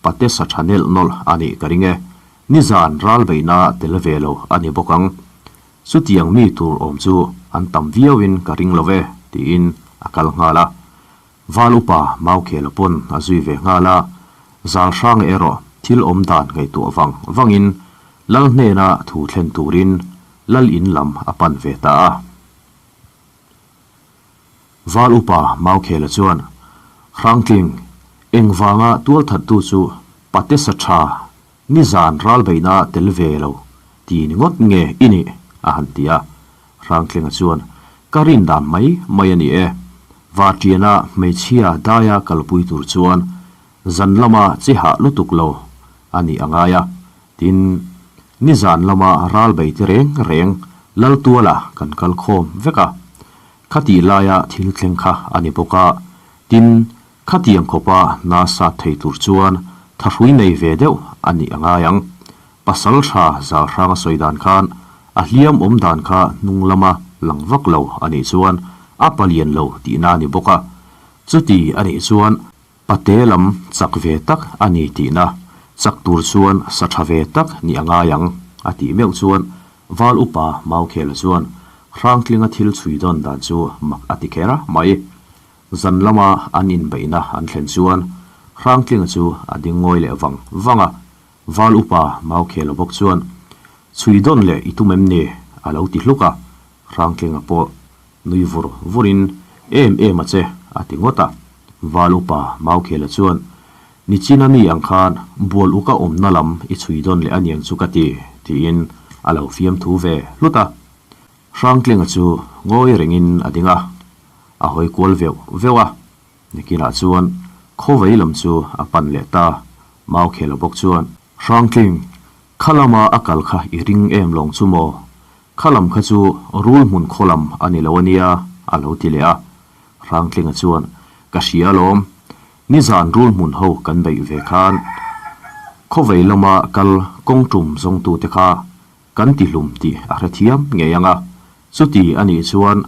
pate sa tha nelh nawlh a nih ka ring e, nizan ral beihna tel ve lo a ni bawk ang. Chutiang mi tur awm chu an tam viauin ka ring lo ve, tiin a kal nghal a. Val upa Maukhela pawn a zui ve nghal a, zal hrang erawh thil awm dan ngaihtuah vang vangin Lal hnena thu thlen turin Lal in lam a pan ve ta a. Val upa Maukhela chuan, Hrangtling, engvanga tualthattu chu pate sa tha Nizan ralbeihna tel ve lo ti ni ngawt nge i nih? a han ti a. Hrangtlenga chuan, Ka rin dan mai mai a ni e. Varṭiana hmeichhia daia kalpui tur chuan zan lama che hah lutuk lo a nih a ngai a. Tin, nizan lama ralbei te reng reng Laltuala kan kal khawm vek a. Khatih laia thil thleng kha a ni bawk a. Tin, Khatiang khawpa na sat thei tur chuan thahrui nei ve deuh a nih a ngai ang. Pasal tha zal hrang a sawi dan khan a hliam awm dan kha hnung lama lang vak lo a nih chuan a palian lo tihna a ni bawk a. Chuti a nih chuan pate lam chak ve tak a ni tihna, chak tur chuan sa tha ve tak nih a ngai ang a tih meuh chuan Val upa Maukhela chuan Hrangtlinga thil chhui dawn dan chu mak a ti kher mai. Zan lama an inbeihna an thlen chuan Hrangtlinga chu a ding ngawi leh vang vang a, Val upa Maukhela bawk chuan, Chhui dawn leh i tum em ni? a lo ti hluk a, Hrangtlinga pawh nui vur vurin, Em em a che, a ti ngawt a. Val upa Maukhela chuan, Nichina mi ang khan bual uka awmna lam i chhui dawn leh aniang chu ka ti, tiin a lo fiamthu ve hlut a. Hrangtlinga chu ngawi rengin a ding a, a hawi kual veuh veuh a. Nikinah chuan khawvei lam chu a pan leh ta, Maukhela bawk chuan, Hrangtling, kha lama a kal kha i ring em lawng chu maw? Kha lam kha chu rul hmun khaw lam a ni lo a nia, a lo ti leh a. Hrangtlinga chuan, Ka hria alawm, nizan rul hmun ho kan beih ve khan khawvei lama kal kawng tum zawngtute kha Kan ti hlum tih a hrethiam ngei ang a, chuti a nih chuan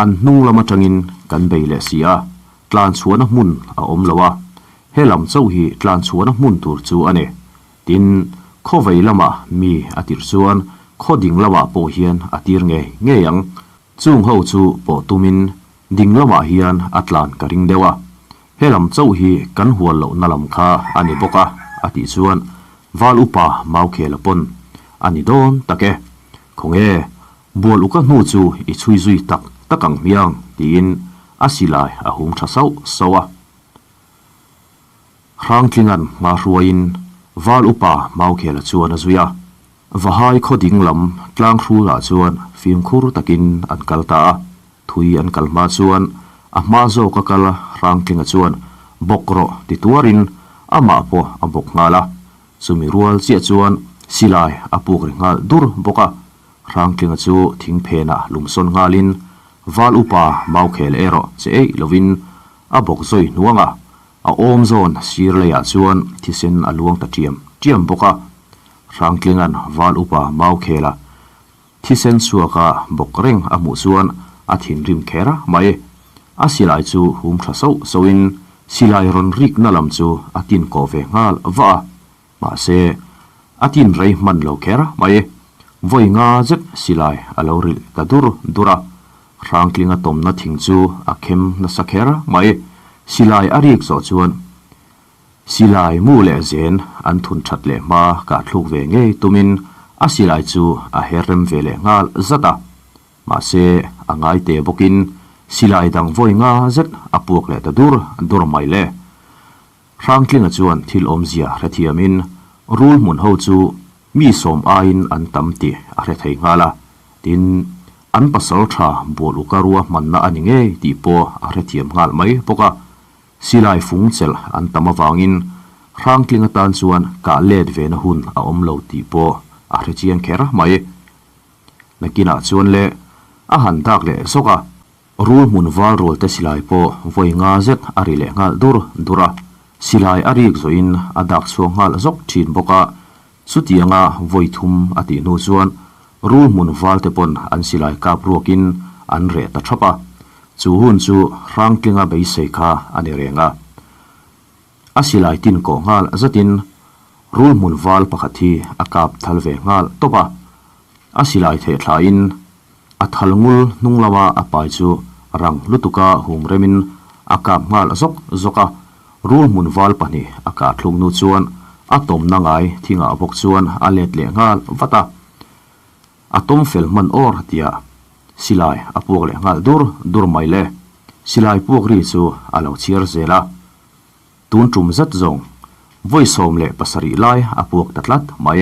an hnung lam atangin kan bei leh si a, tlan chhuahna hmun a awm lo a, he lam chauh hi tlan chhuahna hmun tur chu a ni. Tin, khaw vei lamah mi a tirh chuan khaw ding lamah pawh hian a tir ngei ngei ang. Chung ho chu pawh tumin ding lamah hian a tlan ka ring deuh a, He lam chauh hi kan hual lohna lam kha a ni bawk a, a tih chuan Val upa Maukhela pawn a ni dawn tak e. Khawnge? Bual uka hnu chu i chhui zui tak tak ang hmiang, tiin a silai a hung tha sauh sauh a. Hrangtlinga'n hma hruaiin Val Upa Maukhela chuan a zui a. Vahai khaw ding lam tlang hrulah chuan fimkhur takin an kal ta a. Thui an kal hma chuan a hma zawka kal Hrangtlinga chuan bawk rawh ti tuarin amah pawh a bawk nghal a. Chumi rual chiah chuan silai a puk ri nghal dur bawk a. Hrangtlinga chu thing phenah lumsawn nghalin Val Upa Maukhela erawh che eih lovin a bawk zawi hnuang a. A awm zawn sir leiah chuan thisen a luang ta ṭiam ṭiam bawk a, Hrangtlinga'n Val Upa Maukhela thisen chhuaka bawk reng a hmuh chuan a thinrim kher mai. A silai chu hum ṭha sauh sauhin silai rawn rikna lam chu a tin kawh ve nghal vah a. Mahse, a tin rei hman lo kher mai. Vawi nga zet silai a lo rilh ta dur dur a. Hrangtlinga tawmna thing chu a khem nasa kher mai. Silai a rik zawh chuan silai mu leh zen an thun that leh hma kah thluk ve ngei tumin a silai chu a her rem ve leh nghal zat a. Mahse, a ngai te bawkin silai dang vawi nga zet a puak leh ta dur dur mai le. Hrangtlinga chuan thil awmzia hrethiamin rul hmun ho chu mi sawm aiin an tam tih a hre thei nghal a, tin, an pasal tha bual uka rua hmanna a ni ngei tih pawh a hrethiam nghal mai bawk a. Silai fung chelh an tam avangin Hrangtlinga tan chuan kah let ve na hun a awm lo tih pawh a hrechiang kher mai. Nakinah chuan le a han dak leh zawk a. Rul hmun val rual te silai pawh vawi nga zet a ri leh nghal dur dur a, silai a rik zawhin a dak chhuak nghal zawk thin bawk a, chutianga vawi thum a tih hnu chuan rul hmun val te pawn an silai kap ruakin an reh ta thap a, chu hun chu Hrangtlinga beisei kha a ni reng a. A silai tin kawh nghal zatin rul hmun val pakhat hi a kap thal ve nghal tawp a, a silai theh thlain A thal ngul hnung lama a pai chu rang lutuka hum remin a kap nghal zawk zawk a, rul hmun val pahnih a kah thluk hnu chuan a tawmna ngai thingah bawk chuan a let leh nghal vat a. A tawm fel hman awr tia silai a puak leh nghal dur dur mai le. Silai puak ri chu a lo chhiar zel a. Tun tum zet zawng vawi 17 lai a puak ta tlat mai.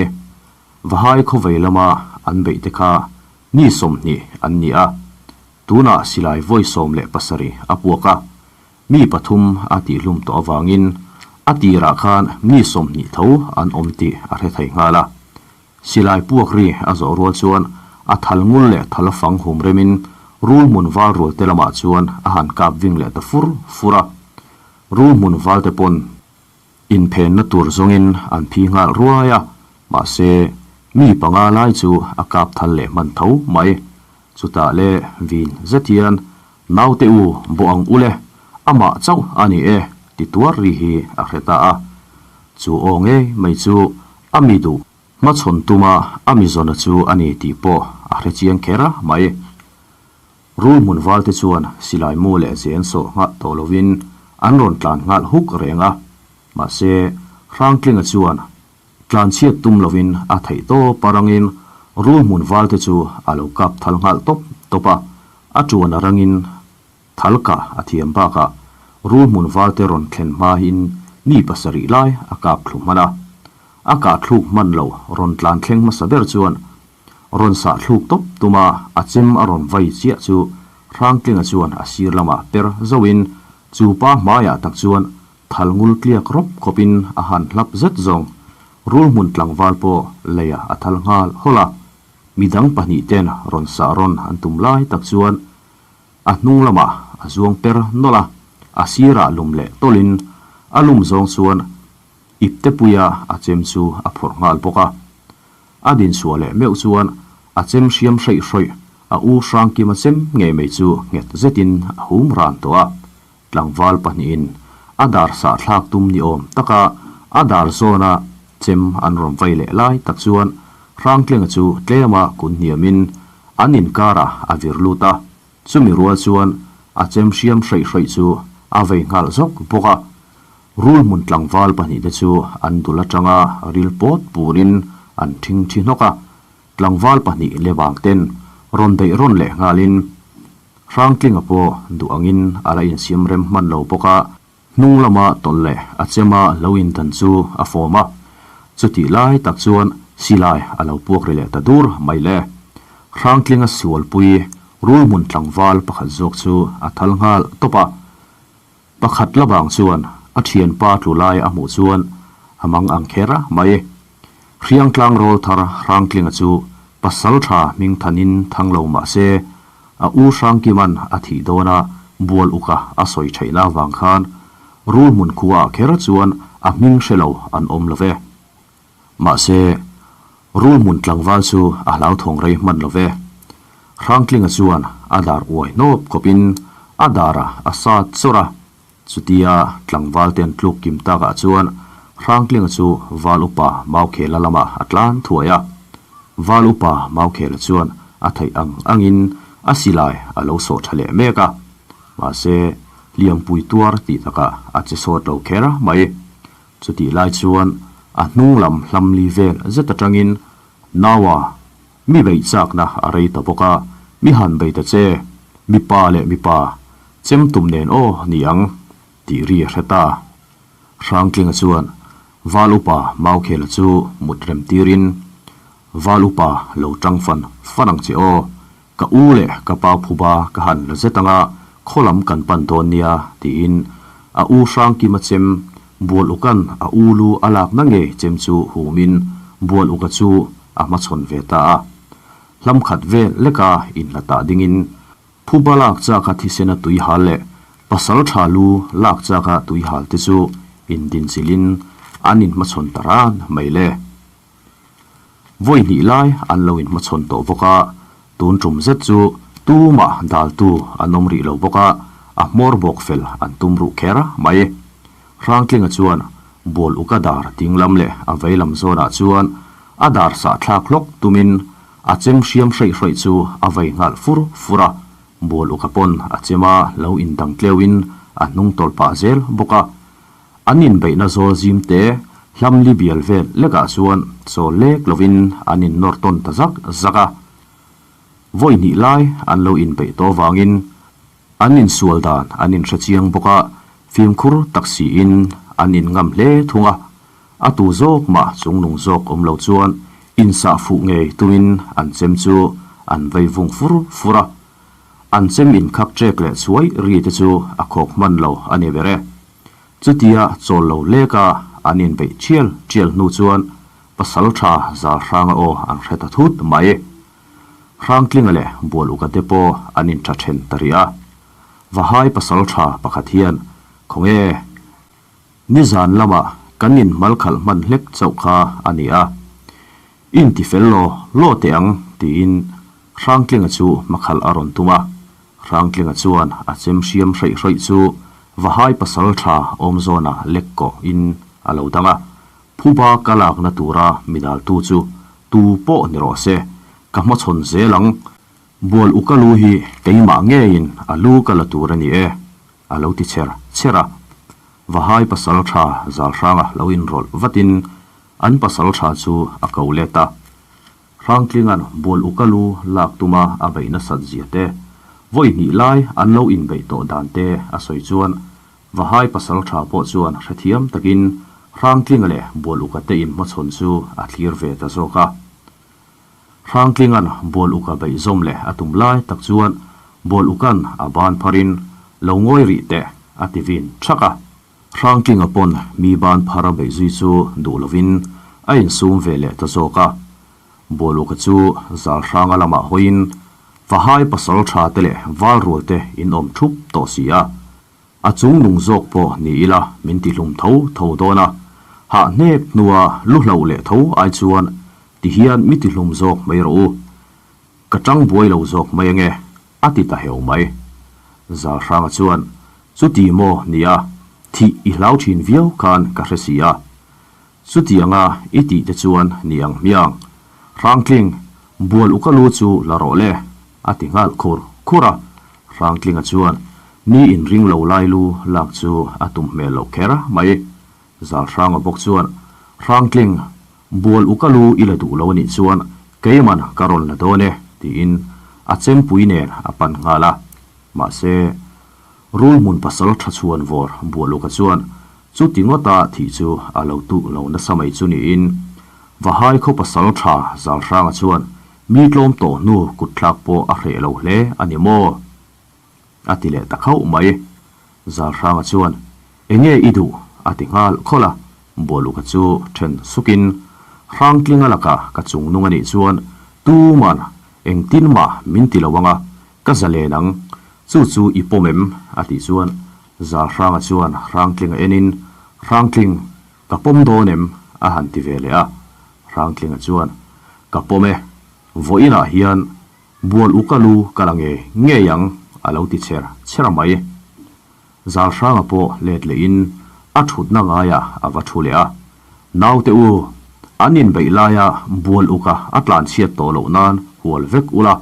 Vahai khawvei lama an beih te kha ni 20 an ni a, tunah silai vawi 17 a puak a, mi pathum a tihhlum tawh avangin a tirah khan mi 20 tho an awm tih a hre thei nghal a. Silai puak ri a zawh rual chuan a thal ngul leh thal fang hum remin rul hmun val rual te lamah chuan a han kap ving leh ta fur fur a. Rul hmun val te pawn Inphenna tur zawngin an phi nghal ruai a, mahse, mi panga lai chu a kap thal leh hman tho mai. Chutah le vin zet hian, Naute u, bawh ang ule, amah chauh a ni e, ti tuar ri hi a hre ta a. Chu aw ngei mai chu a mi duh hmachhawn tuma a mi zawna chu a ni tih pawh a hre chiang kher mai. Rul hmun valte chuan silai mu leh zen sawh nghah tawh lovin an rawn tlan nghal huk reng a, mahse Hrangtlinga chuan tlan chhiat tum lovin a theih tawp a rangin rul hmun valte chu a lo kap thal nghal tawp tawp a, a tuan a rangin thal kah a thiam bakah rul hmun valte rawn thlen hmain mi pasarih lai a kap thlu hman a, a kah thluk hman lo rawn tlan thleng hmasa ber chuan Rawn sah thluk tawp tuma a chem a rawn vai chiah chu Hrangtlinga chuan a sir lamah per zauhin chu pa hmaiah tak chuan thal ngul tliak rawp khawpin a han hlap zet zawng. Rul hmun tlangval pawh leiah a thal nghal hawlh a, midang pahnih ten rawn sah rawn an tum lai tak chuan a hnung lamah a zuang per nawlh a, a sirah lum leh tawlhin a lum zawng chuan iptepuia a chem chu a phawrh nghal bawk a. A dinchhuah leh meuh chuan a chem hriam hreih hrawih, a u Hrangkima chem ngei mai chu nghet zetin a hum ran tawh a. Tlangval pahnihin a dar sah thlak tum ni awm taka a dar zawna chem an rawn vai leh lai tak chuan Hrangtlenga chu tlema kun hniamin an inkarah a vir lut a, chumi rual chuan a chem hriam hreih hrawih chu a vei nghal zawk bawk a. Rul hmun tlangval pahnihte chu an dul atanga ril pawt purin an thing thi hnawk a, tlangval pahnih le vang ten Rawn beih rawn leh nghalin Hrangtlinga pawh duh angin a la insiam rem hman lo bawk a, hnung lama tawlh leh a chema lo indan chu a fawm a. Chutih lai tak chuan silai a lo puak ri leh ta dur mai le. Hrangtlinga sualpui rulhmun tlangval pakhat zawk chu a thal nghal tawp a. Pakhat la vang chuan a thianpa tlu lai a hmuh chuan a mang ang kher mai. Hriangtlang rawl thar Hrangtlinga chu pasal tha hming thanin thang lo mah se, a u Hrangkiman a thih dawna bual uka a sawi theihna vang khan rul hmun khuaah kher chuan a hming hre lo an awm lo ve. Mahse, rul hmun tlangval chu a hlauthawng rei hman lo ve. Hrangtlinga chuan a dar uai hnawp khawpin a darah a sat chawrh a, chutia tlangval te an tluk kim takah chuan Hrangtlinga chu Val Upa Maukhela lamah a tlan thuai a. Val Upa Maukhela chuan a theih ang angin a silai a lo sawh tha leh mek a, mahse, hliampui tuar tih takah a che sawt lo kher mai. Chutih lai chuan a hnung lam hlam li vel zet atangin Naua mi beih chakna a rei ta bawk a, mi han bei ta che, mipa leh mipa chem tum nen aw ni ang tih ri a hre ta. Hrangtlinga chuan Val Upa Maukhela chu mut rem tirin, Val Upa lo tang fan fan ang che aw, Ka u leh ka pa phuba ka han la zet anga khaw lam kan pan dawn nia tiin a u Hrangkima chem bual ukan a u lu a lakna ngei chem chu humin bual uka chu a hmachhawn ve ta a. Hlam khat vel leka inhlatah dingin phuba lak chaka thisena tui hal leh pasal tha lu lak chaka tui hal te chu indinchilhin an inhmachhawn ta ran mai le. Vawi hnih lai an lo inhmachhawn tawh bawk a, tun tum zet chu tumah daltu an awm rih lo bawk a, a hmawr bawk fel an tum ruh kher mai. Hrangtlinga chuan bual uka dar dinglam leh a veilam zawnah chuan a dar sah thlak hlawk tumin a chem hriam hreih hreih chu a vei nghal fur fur a, bual uka pawn a chema lo indang tleuhin a hnung tawlh pah zel bawk a. An inbeihna zawl zim te hlam li bial vel lekah chuan chawl lek lovin an innawr tawn ta zak zak a. Vawi hnih lai an lo inbeih tawh vangin an insual dan an inhre chiang bawk a, fimkhur tak siin an inngam hle thung a. A tu zawk mah chungnung zawk awm lo chuan insah fuh ngei tumin an chem chu an vei vung fur fur a. An chem inkhak ṭek leh chhuai ri te chu a khawk hman lo a ni ber e. Chutia chawl lo leka an inbeih ṭhial ṭial hnu chuan pasal ṭha zal hranga aw an hre ta thut mai. Hrangtlinga leh bual uka te pawh an inṭha ṭhen ta rih a. Vahai pasal ṭha pakhat hian, Khawnge, nizan lamah kan inhmalkhalh hman hlek chauh kha a ni a. I inti fel law law teh ang, tiin Hrangtlinga chu hmakhalh a rawn tum a. Hrangtlinga chuan a chem hriam hreih hreih chu Vahai pasal tha awm zawna lek kawh in a lo dang a, phuba ka lakna tura mi daltu chu tu pawh ni rawh se, ka hmachhawn zel ang, bual uka lu hi keimah ngeiin a lu ka la tur a ni e, a lo ti cher cher a. Vahai pasal tha Zalhranga lo inrawlh vatin an pasal tha chu a ko let a. Hrangtlinga'n bual uka lu lak tuma a beih nasat zia te, vawi hnih lai an lo inbeih tawh dan te a sawi chuan Vahai pasal tha pawh chuan hrethiam takin Hrangtlinga leh bual uka te inhmachhawn chu a thlir ve ta zawk a. Hrangtlinga'n bual uka beih zawm leh a tum lai tak chuan bual uka'n a ban pharin lo ngawi rih teh a ti vin thak a. Hrangtlinga pawn mi ban phar a beih zui chu duh lovin a insum ve leh ta zawk a. Bualuka chu zal hranga lamah hawiin Fahai pasal tha te leh val rual te in awm thup tawh si a. A chung nung zawk pawh ni ila min ti hlum tho tho dawn a. Hah hnep hnua lu hloh leh tho ai chuan ti hian mi ti hlum zawk mai rawh u. Ka tang buai lo zawk mai ange A ti ta heu mai. Zalhranga chuan, Chuti maw nia, thih i hlau thin viau khan ka hre si a. Chutianga i tih te chuan ni ang hmiang. Hrangtling, bual uka lu chu la rawh le, a ti nghal khur khur a. Hrangtlinga chuan mi inring lo lai lu lak chu a tum hmel loh kher mai. Zalhranga bawk chuan, Hrangtling, bual uka lu i la duh lo anih chuan keiman ka rawn la dawn e, tiin. a chempui nen a pan nghal a. Mahse, Rulhmun pasal tha chhuan vawr Bualuka chuan chuti ngawta thih chu a lo tuh lo nasa mai chu niin Vahai khaw pasal tha Zalhranga chuan mi tlawm tawh hnu kutthlak pawh a hreh lo hle a ni maw? A ti leh ta khauh mai. Zalhranga chuan, Enge i duh? a ti nghal khawlh a, Bualuka chu then sukin, Hrangtlinga lakah ka chungnung a nih chuan tuman engtin mah min ti lo ang a, ka zalen ang, chu chu i pawm em? a tih chuan Zalhranga chuan Hrangtlinga enin, Hrangtling, ka pawm dawn em? a han ti ve leh a, Hrangtlinga chuan, Ka pawm e, vawiinah hian Bual u ka lu ka la ngei ngei ang, a lo ti cher cher mai. Zalhranga pawh let lehin a thutna ngaiah a va thu leh a. Naute u, an inbeih laia bual uka a tlan chhiat tawh loh nan hual vek ula,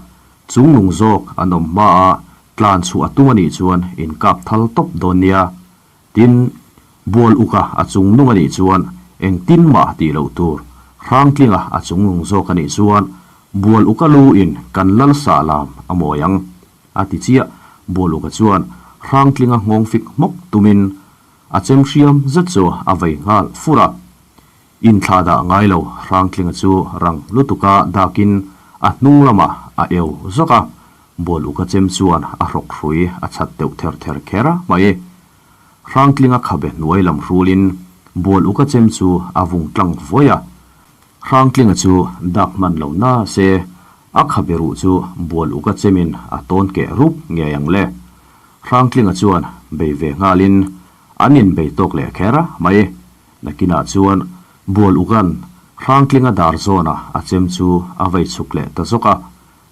chungnung zawk an awm hmaa tlan chhuah a tum a nih chuan inkap thal tawp dawn nia. Tin, bual uka a chungnung a nih chuan engtin mah tih loh tur, hrangtlinga a chungnung zawk a nih chuan bual uka lu in kan lal sah lam a mawi ang, a ti chiah. Bual uka chuan hrangtlinga nghawng fik hmawk tumin a chem hriam zet chu a vei nghal fur a. Inthlahdah ngai lo hrangtlinga chu rang lutuka dakin a hnung lamah a eu zawk a. Bual uka chem chuan a hrawk hrui a chhat deuh ther ther kher mai. Hrangtlinga khabe hnuai lam hrulin bual uka chem chu a vung tlang vawi a. Hrangtlinga chu dak hman lo na se a khabe ruh chu bual uka chemin a tawn keh rup ngei ang le. Hrangtlinga chuan bei ve nghalin an inbei tawk leh kher mai. Nakinah chuan bual ukan Hrangtlinga dar zawnah a chem chu a vei chhuk leh ta zawk a.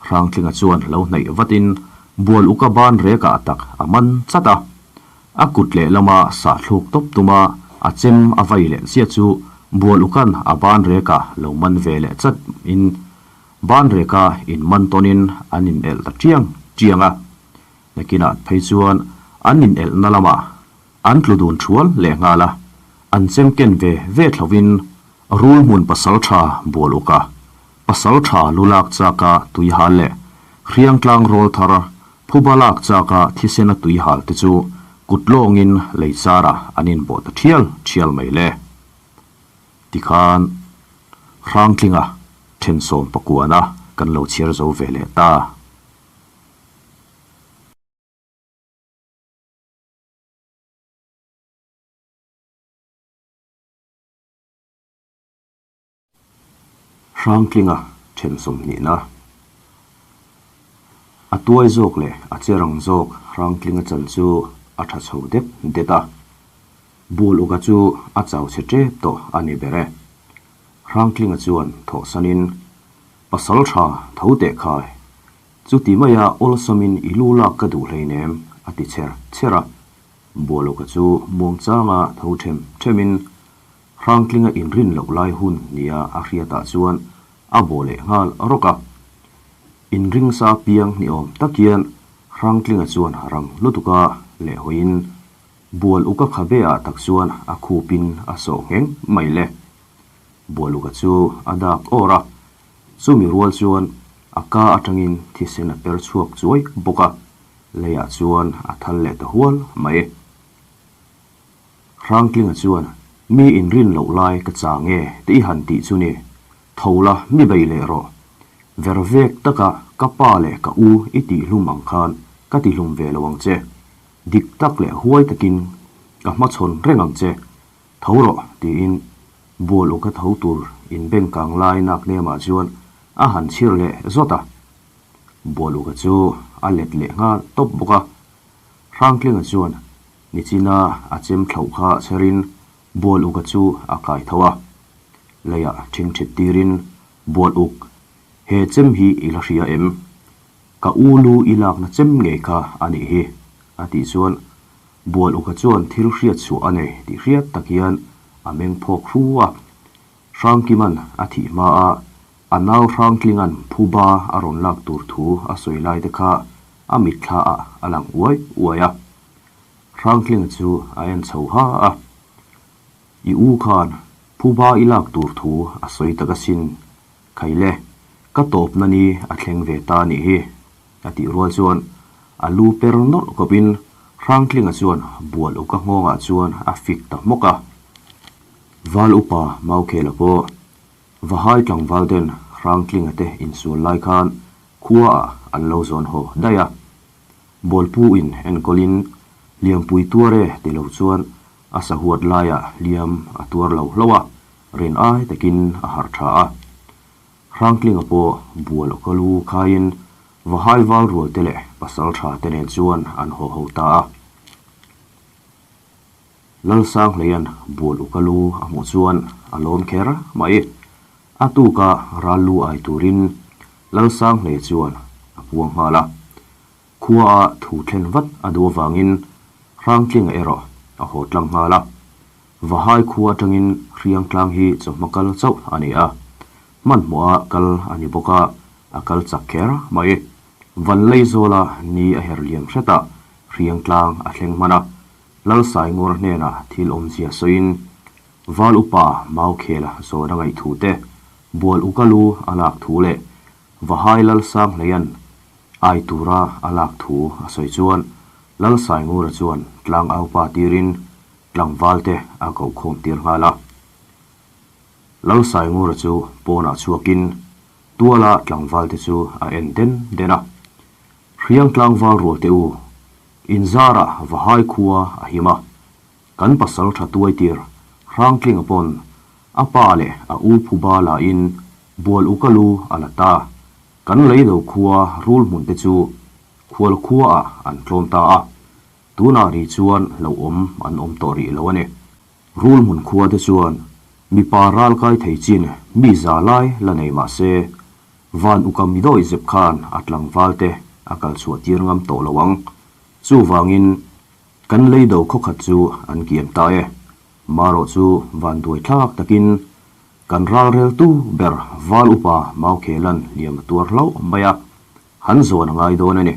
Hrangtlinga chuan lo hnaih vatin bual uka ban rekah tak a man chat a. A kut lehlama sahthluk tawp tuma a chem a vai leh chiah chu bual ukan a ban rekah lo man ve leh chat in ban reka in man tawnin an in elh ta chiang chiang a. Nakinah phei chuan an in elhna lamah An tlu dun thual leh nghal a, an chem ken ve ve thlovin rul hmun pasal tha bual uk a, pasal tha lu lak chaka tui hal leh hriang tlang rawl thar phuba lak chaka thisena tui hal te chu kut lawngin lei charah an inbawh ta thial thial mai le. Tikhan Hrangtlinga thensawm pakuana kan lo chhiar zo ve leh ta. Hrangtlinga then sawmhnihna A tuai zawk leh a che rang zawk Hrangtlinga chan chu a tha chho det det a. Bual uka chu a chau chhe tep tawh a ni ber e. Hrangtlinga chuan thawhsanin, Pasal tha tho teh khai, Chuti maia awlsamin i lu lak ka duh hleinem, a ti cher cher a. Bualuka chu muangchanga tho them themin Hrangtlinga inrin loh lai hun nia a hriatah chuan a bawh leh nghal rawk a. Inring sa piang ni awm tak hian Hrangtlinga chuan rang lutuka lehhawiin Bualuka khabe ah tak chuan a khupin a sawh ngheng mai le. Bualuka chu a dak awr a. Chumi rual chuan a ka atangin thisen a per chhuak chuai bawk a, leiah chuan a thal leh ta hual mai. Hrangtlinga chuan, Mi inrin loh lai ka chang e tih i han tih chu ni, tho la mi bei leh rawh. Ver vek taka ka pa leh ka u i tihhlum ang khan ka tihlum ve lo ang che. Dik tak leh huai takin ka hmachhawn reng ang che. Tho rawh, tiin bual uka tho tur inbeng kang lai nak nemah chuan a han chhir leh zawt a. Bual uka chu a let leh nghal tawp bawk a. Hrangtlinga chuan nichina a chem thlauh kha chherin bual uka chu a kai tho a. Leiah ṭhingṭhit tirin, Bual uk, he chem hi i la hria em? Ka u lu i lakna chem ngei kha a nih hi, a tih chuan Bual uka chuan thil hriat chhuah a nei tih hriat tak hian a meng phawk hru a. Hrangkima'n a thih hma a, a nau Hrangtlinga'n phuba a rawn lak tur thu a sawi lai te kha a mitthla ah a lang uai uai a. Hrangtlinga chu a en chho ha a, I u khan phuba i lak tur thu a sawi tak asin, Khaile, ka tawpna ni a thleng ve ta nih hi. A tih rual chuan a lu per nawlh kawpin Hrangtlinga chuan bual uka nghawngah chuan a fik ta hmawk a. Val upa Maukhela pawh Vahai tlangval ten Hrangtlinga te insual lai khan khuaah an lo zawn haw daih a. Bawlpu in enkawlin hliampui tuar e ti lo chuan a sahuat laiah hliam a tuar lo hlauh a, rin ai takin a harh tha a. Hrangtlinga pawh bual awka lu khaiin Vahai val rual te leh pasal tha te nen chuan an haw ho ta a. Lalsanghleia'n bual uka lu a hmuh chuan a lawm kher mai. A tuka ral lu ai turin Lalsanghlei chuan a puang nghal a. Khuaah thu thlen vat a duh avangin Hrangtlinga erawh a haw tlang nghal a. Vahai khua atangin Hriangtlang hi chawhma kal chauh a ni a. Hmanhmawha kal a ni bawk a, a kal chak kher mai. Vanleizawla ni a her liam hretah Hriangtlang a thleng hman a. Lalsaingawr hnenah thil awmzia sawiin Val upa Maukhela zawn a ngaih thu te, Bual uka lu a lak thu leh Vahai Lalsanghleia'n ai tura a lak thu a sawi chuan Lalsaingura chuan tlangaupa tirin tlangval te a koh khawm tir nghal a. Lalsaingura chu pawnah chhuakin tuala tlangval te chu a en den den a. Hriang tlangval rual te u, in zarah Vahai khua a him a, kan pasal tha tuai tir Hrangtlinga pawn a pa leh a u phuba lahin bual uka lu a la ta, kan leido khua rul hmun te chu khual khuaah an tlawm ta a. Tunah rih chuan hlauhawm an awm tawh rih lo a ni. Rul hmun khua te chuan mipa ral kai thei chin mi za lai la nei mah se, van uka mi dawi zep khan a tlangval te a kal chhuah tir ngam tawh lo ang. Chuvangin kan leido khawkhat chu an kiam ta e. Marawh chu van duai thlak takin kan ralreltu ber Val Upa Maukhelan hliam a tuar hlauh mai a. Han zawn a ngai dawn a ni.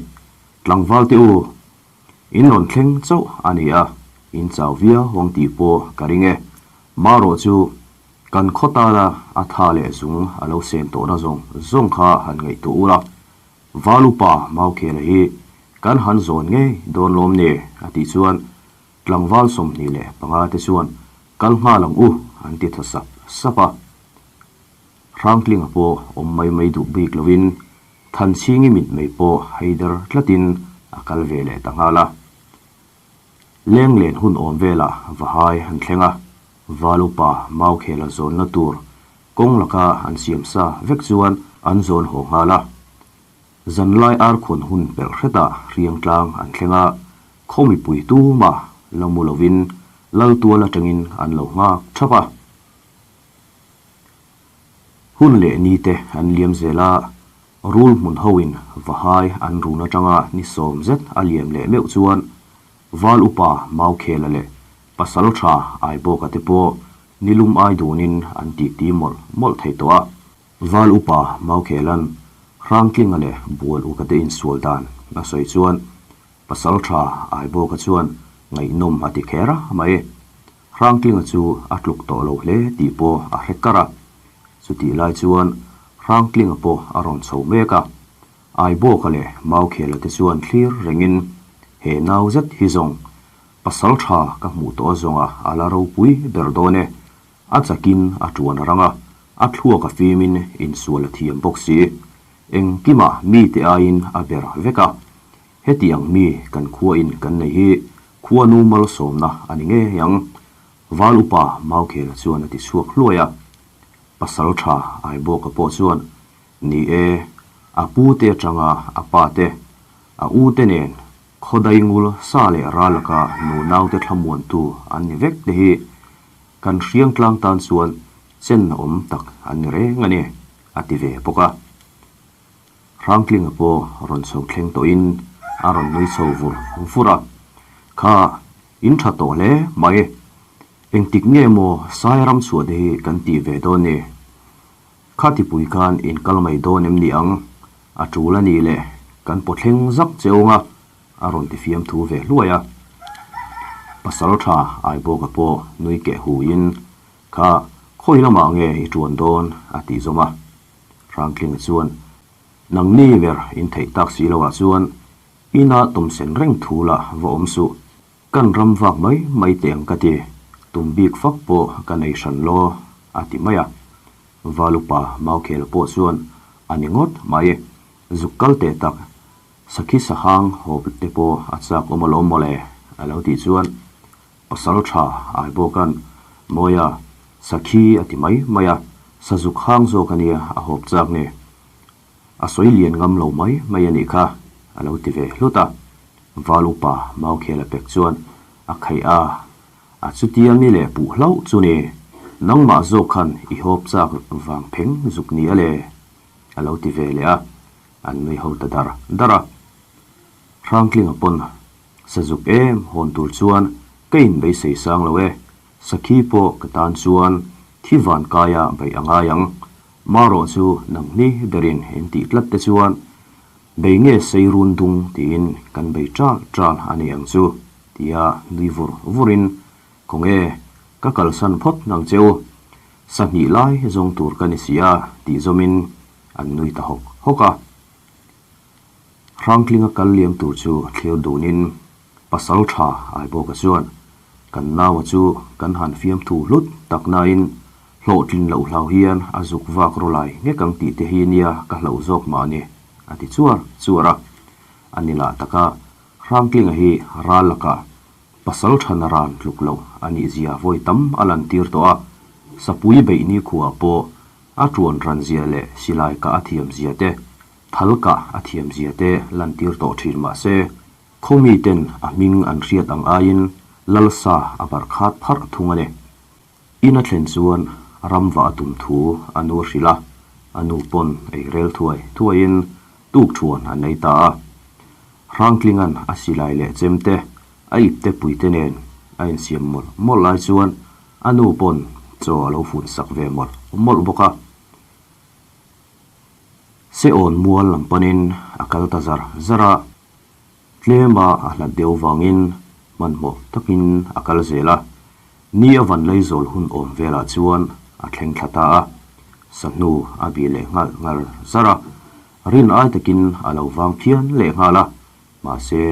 Tlangval te u, in rawn thleng chauh a ni a, in chau viau ang tih pawh ka ring e. Marawh chu kan khaw tana a tha leh zung a lo sen tawhna zawng zawng kha han ngaihtuah ula, Val upa Maukhela hi kan han zawn ngei dawn lawm ni? a tih chuan tlangval 25 te chuan kal nghal ang u an ti tha sap sap a. Hrangtlinga pawh awm mai mai duh bik lovin Thanchhingi mitmei pawh haider tlatin a kal ve leh ta nghal a. Lenglen hun awm velah Vahai an thleng a, Val upa Maukhela zawnna tur kawng laka an siam sa vek chuan an zawn haw nghal a. Zanlai arkhawn hun pelh hretah Hriangtlang an thleng a, khaw mipui tuma la mu lovin Laltual atangin an lo nghak thap a. Hun leh ni te an liam zel a, rul hmun hoin Vahai an run atanga ni sawm zet a liam leh meuh chuan Val upa Maukhela leh Pasal tha Aibawka te pawh nilum ai dunin an titi mawlh mawlh thei tawh a. Val upa Maukhela'n Hrangtlinga leh Bual uka te insual dan a sawi chuan Pasal tha Aibawka chuan ngaihnawm a ti kher mai. Hrangtlinga chu a tluk tawh lo hle tih pawh a hre kar a. Chutih lai chuan Hrangtlinga pawh a rawn chho mek a. Aibawka leh Maukhela te chuan thlir rengin, He nau zet hi zawng, pasal tha ka hmuh tawh a zawnga a la ropui ber dawn e. A chakin a tuan a rang a, a thluak a fimin insual a thiam bawk si. Engkimah mite aiin a ber vek a. Hetiang mi kan khuain kan nei hi Khuanu malsawmna a ni ngei ang, Val upa Maukhela chuan a ti chhuak hluai a. Pasal tha Aibawka pawh chuan, Ni e, a pu te atanga a pa te, a u te nen khawdai ngul sa leh ral laka nunau te thlamuantu an ni vek te hi kan hriangtlang tan chuan chenna awm tak an ni reng a ni, a ti ve bawk a. Hrangtlinga pawh rawn chho thleng tawhin a rawn nui chho vur vur a, Kha, in tha tawh hle mai. Engtik nge maw Sai ram chhuah te hi kan tih ve dawn ni? Kha tipui khan in kal mai dawn em ni ang? A tul a nih leh kan paw thleng zak che ung a, a rawn ti fiam thu ve hluai a. Pasal tha Aibawka pawh nui keh hu in, Kha, khawi lamah nge i tuan dawn? a tih zawm a. Hrangtlinga chuan. Nangni ber in theih tak si loah chuan ina tumsen reng thu lah va awm suh. Kan ram vak mai mai teh ang ka ti, tum bik fak pawh ka nei hran law, a ti mai a. Valupa Maukhel pawh chuan a ni ngawt mai, zuk kal teh tak, sakhi sahang hawp te pawh a chak awm alawm mawle, a lo tih chuan pasal tha Aibawka'n Mawia, sakhi a ti mai mai a, sazuk hang zawk a nia a hawp chak ni. A sawi lian ngam lo mai mai a nih kha, a lo ti ve hlut a. Val upa Maukhela pek chuan a khaih a, A chutia mi leh puh hlauh chu ni, nangmah zawk khan i hawp chak vang pheng zuk ni a le, a lo ti ve leh a, an nui ho ta dar dar a. Hrangtlinga pawn sazuk em hawn tur chuan ka inbeisei sang lo e, sakhi pawh ka tan chuan thi van kaia beih a ngai ang, Marawh chu nangni berin in tih tlat te chuan bei nge sei run dung tiin kan bei ṭal ṭal a ni ang chu tia nui vur vurin Khawnge ka kalsan phawt nang che u, sahnih lai zawng tur ka ni si a tih zawmin an nui ta hawk hawk a. Hrangtlinga kal liam tur chu thlir dunin pasal tha Aibawka chuan kan naua chu kan han fiamthu hlut tak nain hlawhtlin loh hlau hian a zuk vak rawlai ngek ang tih te hi nia ka hlauh zawk mah ni a ti chuar chuar a. A ni lah taka Hrangtlinga hi ral lakah pasal tha naran tluk loh a nih zia vawi tam a lantir tawh a, sapui beih nikhuaah pawh a tuan ran zia leh silai kah a thiam zia te Thal kah a thiam zia te lantir tawh thin mah se, khaw miten a hming an hriat ang aiin Lalsa a barh khat pharh thung a ni. In a thlen chuan ram vah a tum thu a nu a hrilh a, a nu pawn ei rel thuai thuaiin tuk thuan a nei ta a. Hrangtlinga'n a silai leh chem te, a ipte puite nen a insiam mawlh mawlh lai chuan a nu pawn chaw a lo fun sak ve mawlh mawlh bawk a. Seawn mual lam panin a kal ta zar zar a, tlema a hlat deuh vangin hmanhmawh takin a kal zel a, ni a van lei zawl hun awm velah chuan a thleng thla ta a, sahnu a bih leh nghal ngar zar a, rin ai takin a lo vang phian leh nghal a, mahse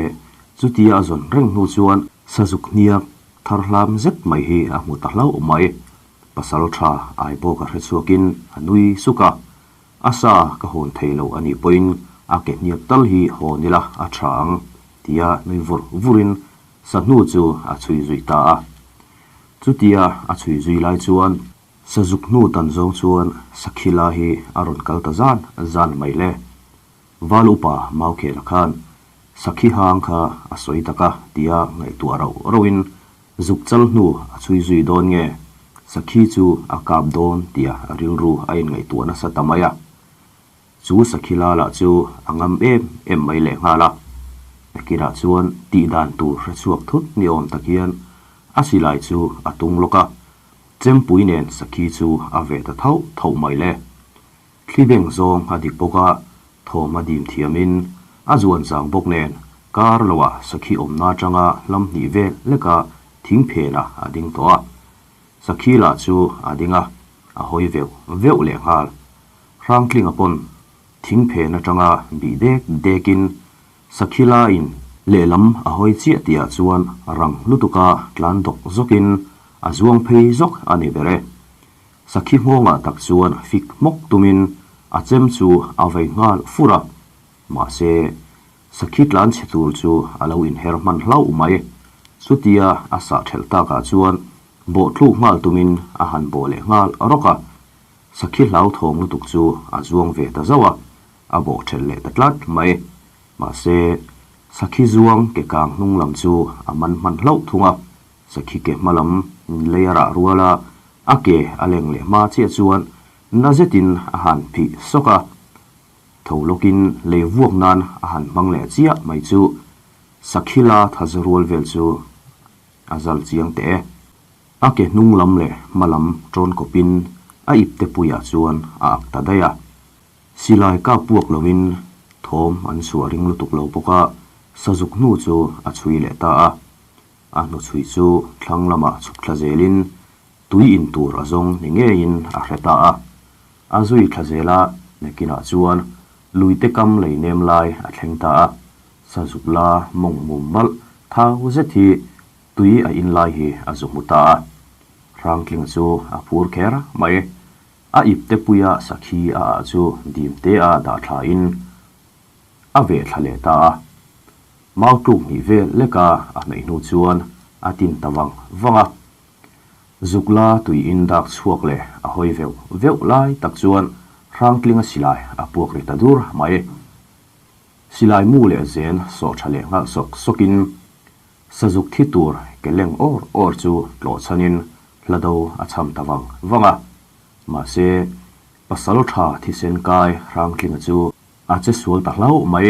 chutia a zawn reng hnu chuan sazuk hniak thar hlam zet mai hi a hmu ta hlauh mai. Pasal tha Aibawk a hre chhuakin a nui suk a, a sa ka hawn thei lo a nih pawhin a ke hniak tal hi hawn ila a tha ang tia nui vur vurin sahnu chu a chhui zui ta a. Chutia a chhui zui lai chuan sazuk hnu tan zawng chuan Sakhila hi a rawn kal ta zan zan mai le. Val upa Maukhela khan Sakhi hang kha a sawi tak a tia ngaihtuah rauh rauhin Zuk chal hnu a chhui zui dawn nge? Sakhi chu a kap dawn tia a rilru a inngaihtuah nasa ta mai a. Chu sakhi la lah chu a ngam em em mai lehnghal a. Nakinah chuan tih dan tur hre chhuak thut ni awm tak hian a silai chu a tung lawk a, chempui nen sakhi chu a ve ta thauh thauh mai le. Thli beng zawng a dik bawk a, thawm a dim thiamin a zuan zang bawk nen kar loah sakhi awmna atanga hlam hnih vel leka thing phenah a ding tawh a. Sakhi lah chu a ding a, a hawi veuh veuh lehnghal. Hrangtlinga pawn thing phen atanga bih dek dekin sakhi laiin lehlam a hawi chiah tihah chuan rang lutuka tlan dawk zawkin a zuang phei zawk a ni ber e. Sakhi nghawngah tak chuan fik hmawk tumin a chem chu a vei nghal fur a, mahse sakhi tlan chhe tur chu a lo inher hman hlauh mai. Chutia a sah thelh takah chuan bawh thluk nghal tumin a han bawh leh nghal rawk a, sakhi hlauthawng lutuk chu a zuang ve ta zauh a, a bawh thelh leh ta tlat mai. Mahse sakhi zuang ke kang hnung lam chu a man hman hlauh thung a, Sakhi ke hma lam lei a rah rual a, a ke a leng leh hma chiah chuan na zetin a han phih sawk a. Tho lawkin lei vuak nan a han hmang leh chiah mai chu Sakhi la thaza rual vel chu a zal chiang teh e. A ke hnung lam leh hma lam tawn kawpin a ipte puiah chuan a ak ta daih a. Silai kap puak lovin thawm an chhuah ring lutuk lo bawk a, sazuk hnu chu a chhui leh ta a. A hnuchhui chu thlang lamah chhuk thla zelin tui in tur a zawng ni ngeiin a hre ta a. A zui thla zel a, nakinah chuan Luite kam lei nem lai a thleng ta a, sazuk la mawng mum malh thau zet hi tui a in lai hi a zu hmu ta a. Hrangtlinga chu a phur kher mai. A ipte puia sakhi a ah chu dim te a dah thla in a veh thla leh ta a. Mau tluk hnih vel leka a hnaih hnu chuan a tin ta vang vang a. Zuk la tui in dak chhuak leh a hawi veuh veuh lai tak chuan Hrangtlinga silai a puak ri ta dur mai. Silai mu leh zen sawh tha leh nghalh sawk sawkin Sazuk thi tur ke leng awr awr chu tlawh chhanin hla do a chham ta vang vang a. Mahse, pasal tha thisen kai Hrangtlinga chu a che sual ta hlauh mai.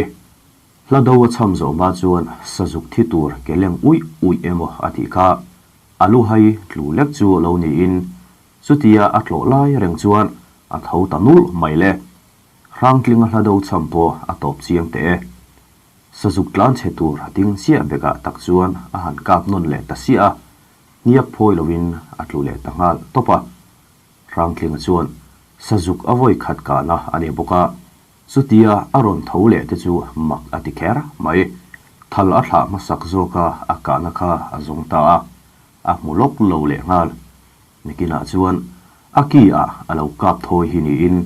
Hla do a chham zawh hma chuan sazuk thi tur ke leng uih uih emaw a tih kha a lu hai tlu lek chu lo niin chutia a tlawh lai reng chuan a tho ta nulh mai le. Hrangtlinga hla do chham pawh a tawp chiang teh e. Sazuk tlan chhe tur a ding chiah bekah tak chuan a han kap nawn leh ta siah a, hniak phawi loin a tlu leh ta nghal tawp a. Hrangtlinga chuan Sazuk a vawi khat kahna a ni bawk a, chutia a rawn tho leh te chu mak a ti kher mai. Thal a thlah hmasak zawka a kahna kha a zawng ta a, a hmu lawk lo leh nghal. Nikinah chuan a ki ah a lo kap thawi hi niin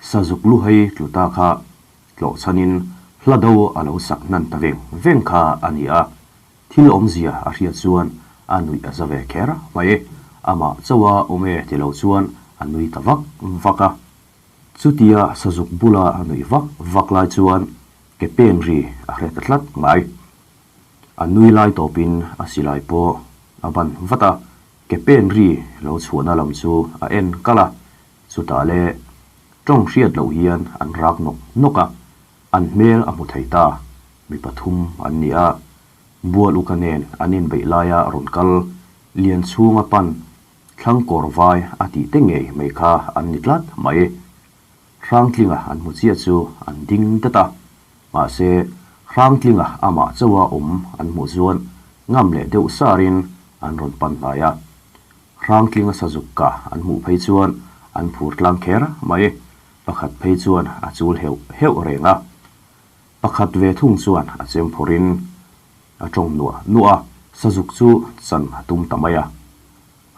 Sazuk lu hei tlu ta kha Tlawh chhanin hla do a lo sak hnan ta veng veng kha a ni a, thil awmzia a hriat chuan a nuih a za ve kher mai. Amah chauha awm e ti lo chuan a nui ta vak vak a. Chutia sazuk bula a nuih vak vak lai chuan ke pen ri a hre ta tlat mai. A nui lai tawpin a silai pawh a ban vat a, ke pen ri lo chhuahna lam chu a en kalh a, Chutah le tawng hriat loh hian an rak nawk nawk a, an hmel a hmu thei ta. Mi pathum an ni a, Bual uka nen an inbeih laia rawn kal lian chhunga pan thlang kawr vai a tih te ngei mai kha an ni tlat mai. Hrangtlinga an hmu chiah chu an ding dat a, mahse Hrangtlinga amah chauha awm an hmuh chuan ngam leh deuh sarin an rawn pan hnai a. Hrangtlinga sazuk ka an hmuh phei chuan an phur tlang kher mai. Pakhat phei chuan a chul heuh heuh reng a. Pakhat ve thung chuan a chem phawrhin a tawng nuah nuah a, sazuk chu chan a tum ta mai a.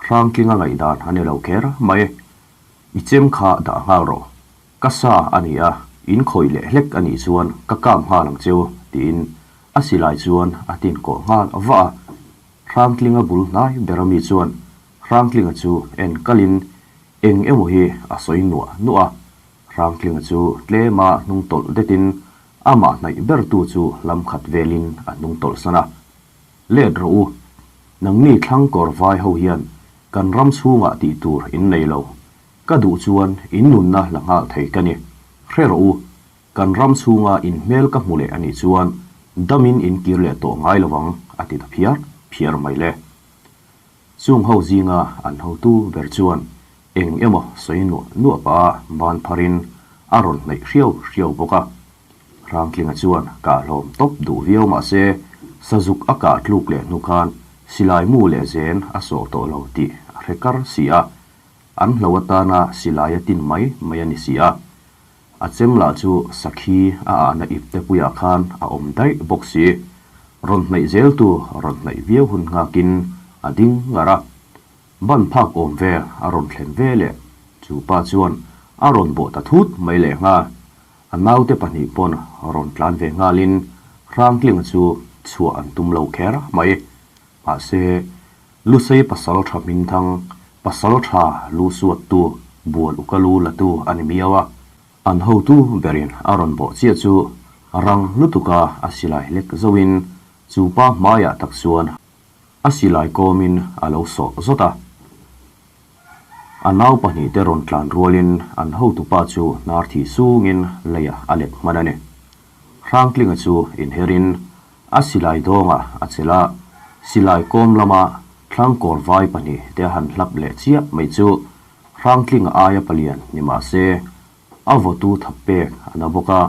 Hrangtlinga ngaihdan a ni lo kher mai. I chem kha dah nghal rawh. Ka sa a ni a, in khawih leh hlek a nih chuan ka kap nghal ang cheu tiin a silai chuan a tin kawh nghal vah a. Hrangtlinga bul hnai ber ami chuan Hrangtlinga chu en kalin eng emaw hi a sawi nuah nuah a. Hrangtlinga chu tlema hnung tawlh detin amah hnaih bertu chu lam khat velin a hnung tawlh san a. Let rawh u, nangni thlang kawr vai ho hian kan ram chhungah tih tur in nei lo. Ka duh chuan in nunna la nghal thei ka ni. Hre rawh u, Kan ram chhunga in hmel ka hmu leh a nih chuan damin in kir leh tawh ngai lo ang, a ti ta phiar phiar mai le. Chung ho zinga an hotu ber chuan eng emaw sawi nuah nuah pah a ban pharin a rawn hnaih hriau hriau bawk a. Hrangtlinga chuan kah hlawm tawp duh viau mah se sazuk a kah tluk leh hnu khan silai mu leh zen a sawh tawh lo tih a hre kar si a, an hlo atana silai a tin mai mai a ni si a. A chem lah chu sakhi a ahna ip te puiah khan a awm daih bawk si. Rawn hnaih zeltu rawn hnaih viau hun nghakin a ding ngar a. Ban phak awm vel a rawn thlen ve leh chu pa chuan a rawn bawh ta thut mai leh nghal. A naute pahnih pawn rawn tlan ve nghalin Hrangtlinga chu chhuah an tum lo kher mai. Mahse, Lusei pasal tha hmingthang, pasal tha lu suattu, bual uka lu latu a ni miau a. An hotu berin a rawn bawh chiah chu rang lutuka a silai lek zohin chu pa hmaiah tak chuan a silai kawmin a lo sawh zawt a. A nau pahnihte rawn tlan rualin an hotupa chu hnar thih sungin leiah a let hman a ni. Hrangtlinga chu inherin a silai dawngah a chelh a, silai kawm lama thlangkawr vai pahnih te a han hlap leh chiah mai chu Hrangtlinga aia palian ni mah se a vawtu thap pek a na bawk a,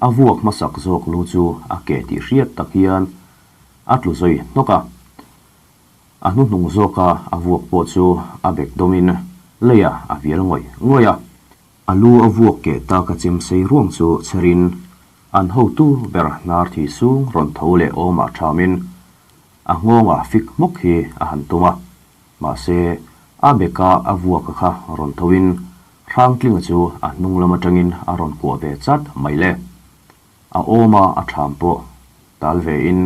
a vuak hmasak zawk lu chu a keh tih hriat tak hian a tlu zawi hnawk a. A hnuhnung zawka a vuak pawh chu a bek dawmin leiah a vial ngawih ngawih a. A lu a vuak keh tak a chem sei ruang chu chherin an hotu ber hnar thi sung rawn tho leh awmah thamin a nghawngah fik hmawk hi a han tum a. Mahse, a beka a vuaka kha rawn thoin Hrangtlinga chu a hnung lam atangin a rawn kuah ve chat mai le. A awma a tham pawh tal vein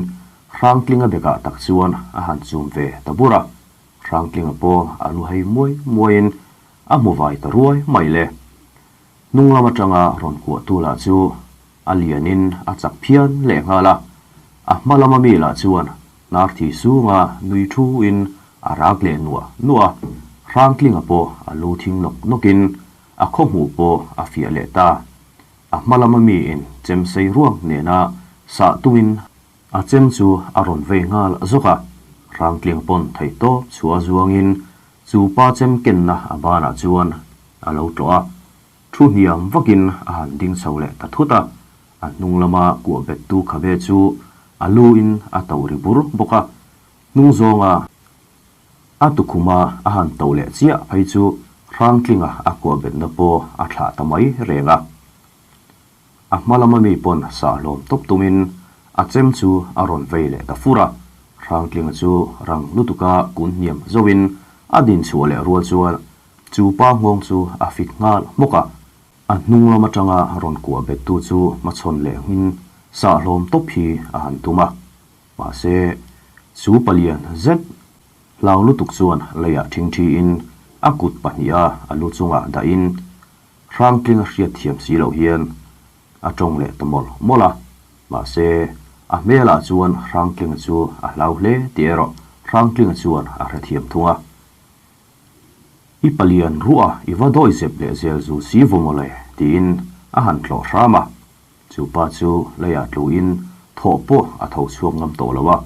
Hrangtlinga bekah tak chuan a han chum ve ta bur a. Hrangtlinga pawh a lu hei muai muaiin a hmu vai ta ruai mai le. Hnung lam atanga rawn kuahtu lah chu a lianin a chak phian lehnghal a, a hma lama mi lah chuan hnar thi sunga nui thuin a rak leh nuah nuah a, Hrangtlinga pawh a lu thing nawk nawkin a khaw hmuh pawh a fiah leh ta. A hma lama miin chem sei ruang nena sah tumin A chem chu a rawn vei nghal zawk a, Hrangtliang pawn theih tawp chhuah zuangin chu pa chem kenna a banah chuan a lo tlawh a, thu hniam vakin a han ding chho leh ta thut a, a hnung lama kuah bettu khabe chu a lu in a to ri bur bawk a, hnung zawnga a tukhuma a han to leh chiah phei chu Hrangtlinga a kuah betna pawh a thlah ta mai reng a. A hma lama mi pawn sah hlawm tawp tumin a chem chu a rawn vei leh ta fur a, Hrangtlinga chu rang lutuka kun hniam zohin a din chhuah leh rual chuan chu pa nghawng chu a fik nghal hmawk a, a hnung lam atanga rawn kuah bettu chu hmachhawn leh nghin sah hlawm tawp hi a han tum a, mahse chu palian zet hlau lutuk chuan leiah thingthiin a kut pahniha a lu chungah dahin Hrangtling a hriat thiam si loh hian a tawng leh ta mawlh mawlh a, mahse a hmelah chuan Hrangtlinga chu a hlau hle tih erawh Hrangtlinga chuan a hrethiam thung a. I palian ruah i va dawi zep leh zel zu si vu mawle tiin a han tlawh hram a, chu pa chu leiah tluin thawh pawh a tho chhuak ngam tawh lo a,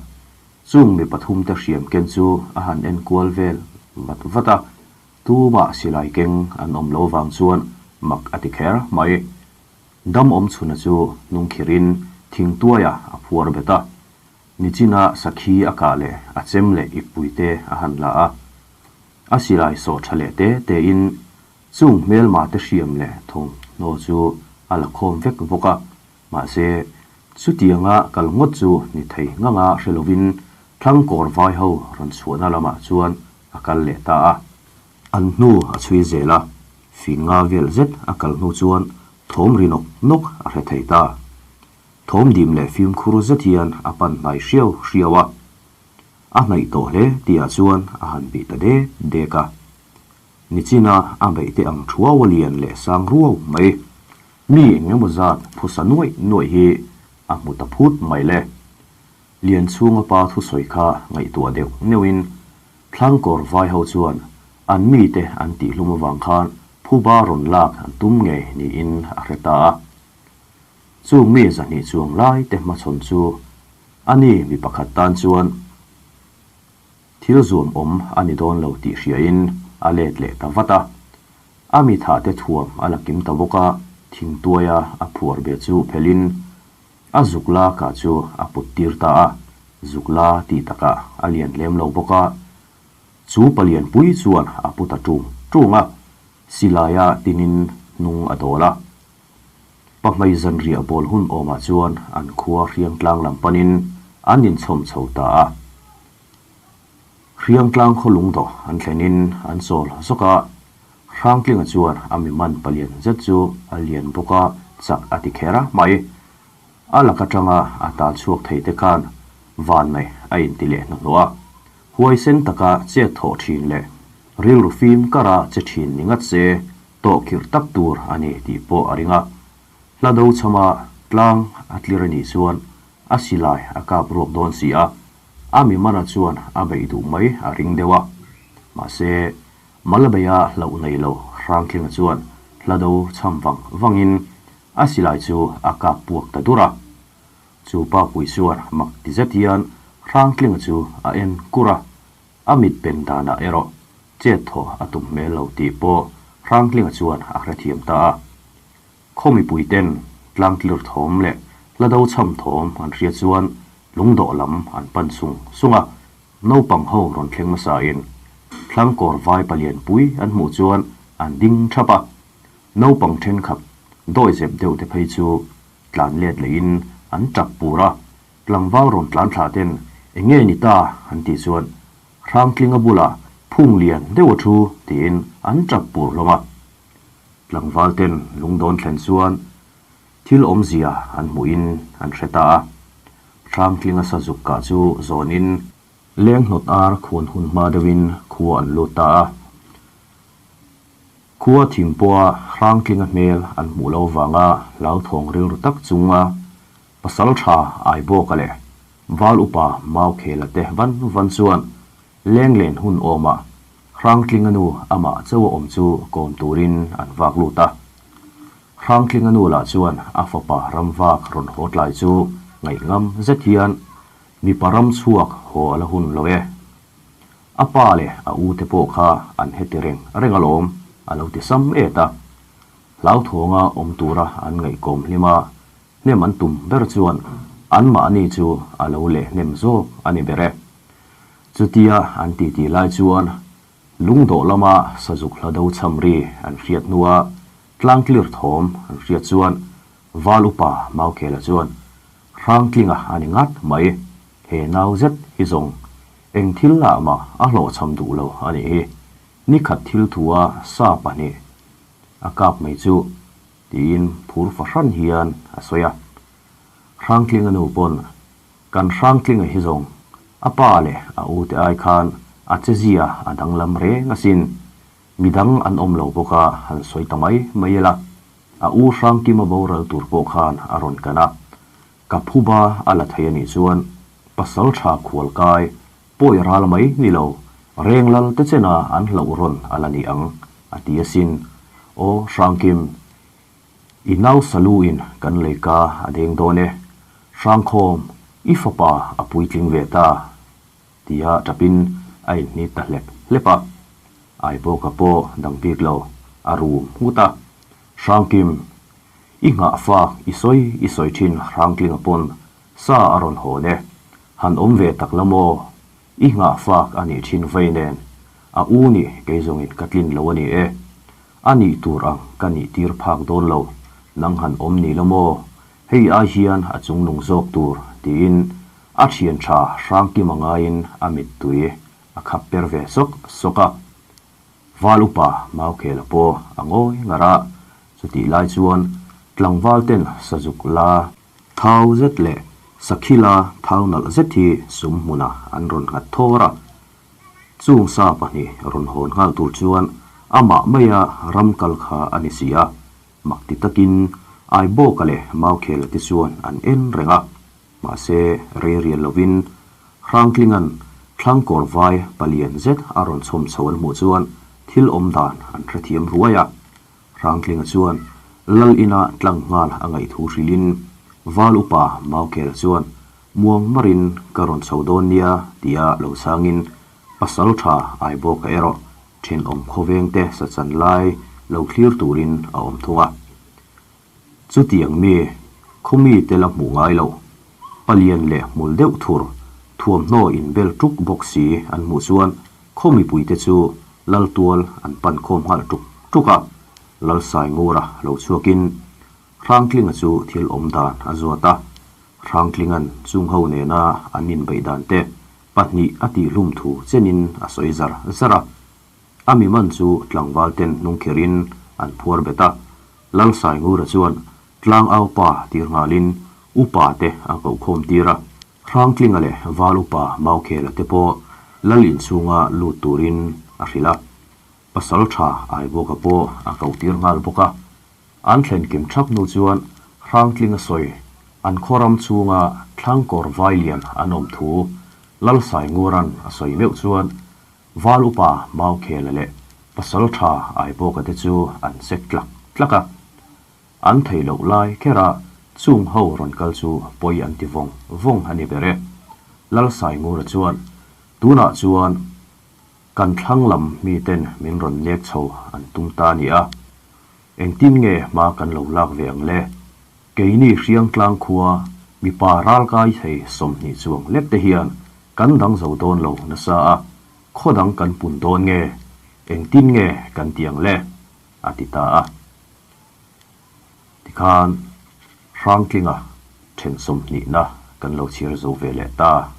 chung mi pathumte hriam ken chu a han enkual vel vat vat a, Tumah silai keng an awm lo vang chuan mak a ti kher mai. Dam awm chhuna chu hnungkhirhin thingtuaiah a phuar bet a, nichina sakhi a kah leh a chem leh ippuite a han la a. A silai sawh tha leh te tein chung hmelma te hriam leh thawmhnaw chu a la khawm vek bawk a, mahse chutianga kal ngawt chu ni thei nganga hre lovin thlangkawr vai ho rawn chhuahna lamah chuan a kal leh ta a. An hnu a chhui zel a, fing nga vel zet a kal hnu chuan thawm ri nawk nawk a hre thei ta. Thawm dim leh fimkhur zet hian a pan hnai hriau hriau a. A hnaih tawh hle tihah chuan a han bih ta dek dek a. Nichina a beih te ang thuau a lian leh sang ruau mai. Mi eng emaw zat phusa nuaih nuaih hi a hmu ta phut mai le. Lianchhunga pa thusawi kha ngaihtuah deuh neuhin Thlangkawr vai ho chuan an mite an tihhlum avang khan phuba rawn lak an tum ngei niin a hre ta a. Chung mi zahnih chuang lai te hmachhawn chu a ni mi pakhat tan chuan thil zuam awm a ni dawn lo tih hriain a let leh ta vat a. A mi thah te thuam a la kim ta bawk a, thingtuaia a phuar be chu phelhin A zuk la kah chu a put tir ta a, zuk la tih takah a lian lem lo bawk a. Chu palian pui chuan a pu ta ṭung ṭung a, silaia tinin hnung a dawl a. Pahmei zanriah bawl hun awmah chuan an khua Hriangtlang lam panin an inchhawm chho ta a. Hriangtlang khaw lungdawh an thlenin an chawl zawk a, Hrangtlinga chuan a mi man palian zet chu a lian bawk a, chak a ti kher a mai. A lak atanga a tal chhuak thei te khan vanneih a inti leh hnuhnawh a, huaisen taka chet thawh thin leh rilru fim kara che thin ni ngat se tawh khirh tak tur a ni tih pawh a ring a. Hla do chhama tlang a tlir a nih chuan a silai a kap ruak dawn si a, a mi mana chuan a beih duh mai a ring deuh a. Mahse, Malabeia hlauh nei lo Hrangtlinga chuan hla do chham vang vangin a silai chu a kap puak ta dur a. Chu pa pui chuan mak ti zet hian Hrangtlinga chu a en kur a, a mit pen danah erawh chet thaw a tum hmel lo tih pawh Hrangtlinga chuan a hrethiam ta a. Khaw mipuiten tlangtlir thawm leh hla do chham thawm an hriat chuan lungdawh lam an pan sung sung a, naupang ho rawn thleng hmasain thlangkawr vai palian pui an hmuh chuan an ding thap a. Naupang thenkhat dawizep deuh te phei chu tlan let lehin an tap pur a, tlangval rawn tlan thla ten eng nge ni ta an tih chuan Hrangtlinga bulah phung lian deuh a thu tiin an tap pur hlawm a. Tlangval ten lungdawn thlen chuan thil awmzia an hmuhin an hre ta a. Hrangtlinga sazuk kah chu zawnin leng hnawt ar khuan hun hma deuhin khua an lut ta a. Khua thim pawha Hrangtlinga hmel an hmuh lo vanga hlauthawng rilru tak chunga pasal tha Aibawka leh Val upa Maukhela te van van chuan lenglen hun awmah Hrangtlinga nu amah chauh a awm chu kawm turin an vak lut a. Hrangtlinga nu lah chuan a fapa ramvak rawn haw tlai chu ngaihngam zet hian mipa ram chhuak haw a la hun lo e. A pa leh a u te pawh kha an heti reng reng alawm, a lo ti sam et a. Hlauthawnga awm tura an ngaihkawm hlim a, hnem an tum ber chuan anmahni chu a lo leh hnem zawk a ni ber e. Chutia an titi lai chuan lungdawh lama sazuk hla do cham ri an hriat hnua tlangtlir thawm an hriat chuan Val upa Maukhela chuan Hrangtlinga a ni ngat mai, he nau zet hi zawng eng thil lah mah a hlawhchham duh lo a nih hi, nikhat thil thua sa pahnih a kap mai chu tiin phur fahran hian a sawi a. Hrangtlinga nu pawn kan Hrangtlinga hi zawng a pa leh a u te ai khan a chezia a danglam reng asin, midang an awm lo bawk a han sawi ta mai mai ila. A u Hrangkima boral tur pawh khan a rawn kan a, ka phuba a la thei a nih chuan pasal tha khual kai pawi ral mai ni lo, reng lal te chena an hlauh rawn a la ni ang, a ti asin. Aw Hrangkim, i nau salu in kan leika a deng dawn e, Hrangkhawm, i fapa a puitling ve ta. Tia tapin a inhnit ta hlep hlep a. Aibawka pawh dang bik lo, a rum nghut a. Hrangkim, i nghah fak i sawi i sawi thin Hrangtlinga pawn sa a rawn hawn e. Han awm ve tak la maw? I nghah fak a nih thin vei nen, a u nih kei zawngin ka tlin lo a ni e. A nih tur ang ka nih tir phak dawn lo, nang han awm ni la maw? Hei ai hian a chungnung zawk tur tiin a thian tha Hrangkima ngaiin a mittui a khap per ve sawk sawk a. Val upa Maukhela pawh a ngawi ngar a, chutih lai chuan tlangval ten sazuk la thau zet leh sakhi la thau nalh zet hi sum hmunah an rawn nghat thawr a. Chung sa pahnih rawn hawn nghal tur chuan amah maia ram kal kha a ni si a. Mak ti takin Aibawka leh Maukhela te chuan an en reng a, mahse rei rial lovin Hrangtlinga'n thlangkawr vai palian zet a rawn chhawm chho an hmuh chuan thil awm dan an hrethiam ruai a. Hrangtlinga chuan Lal ina tlang nghal a ngaih thu hrilhin Val upa Maukhela chuan muang marin ka rawn chho dawn nia tia lo changin pasal tha Aibawka erawh Thenawm khawvengte sachan lai lo thlir turin a awm thung a. Chutiang mi, khaw mite la hmuh ngai lo, palian leh hmul deuh thur, thuamhnaw inbel tuk bawk si an hmuh chuan khaw mipuite chu lal tual an pan khawm nghal tuk tuk a. Lalsaingura lo chhuakin Hrangtlinga chu thil awm dan a zawt a. Hrangtlinga'n chungho nena an inbeih dan te pahnih a tihhlum thu chenin a sawi zar zar a. A mi man chu tlangval ten hnungkherhin an phuar bet a. Lalsaingura chuan tlang au pa tir nghalin upa te a koh khawm tir a. Hrangtlinga leh Val upa Maukhela te pawh Lal inchhunga lut turin a hrilh a. Pasal tha Aibawka pawh a koh tir nghal bawk a. An thlen kim thap hnu chuan Hrangtlinga sawi an khaw ram chhunga thlangkawr vai lian an awm thu Lalsaingura'n a sawi meuh chuan Val upa Maukhela leh Pasal tha Aibawka te chu an chek tlak tlak a. An theih loh lai kher a chung ho rawn kal chu pawi an ti vawng vawng a ni ber e. Lalsaingura chuan tunah chuan Kan thlang lam miten min rawn nek chho an tum ta a ni a, engtin nge hma kan lo lak ve ang le? Keini Hriangtlang khua mipa ralkai thei 20 chuang lek te hian kan dang zo dawn lo nasa a, khaw dang kan pun dawn nge? Engtin nge kan ti ang le? a ti ta a. Tikhan Hrangtlinga then sawmhnihna kan lo chhiar zo ve leh ta.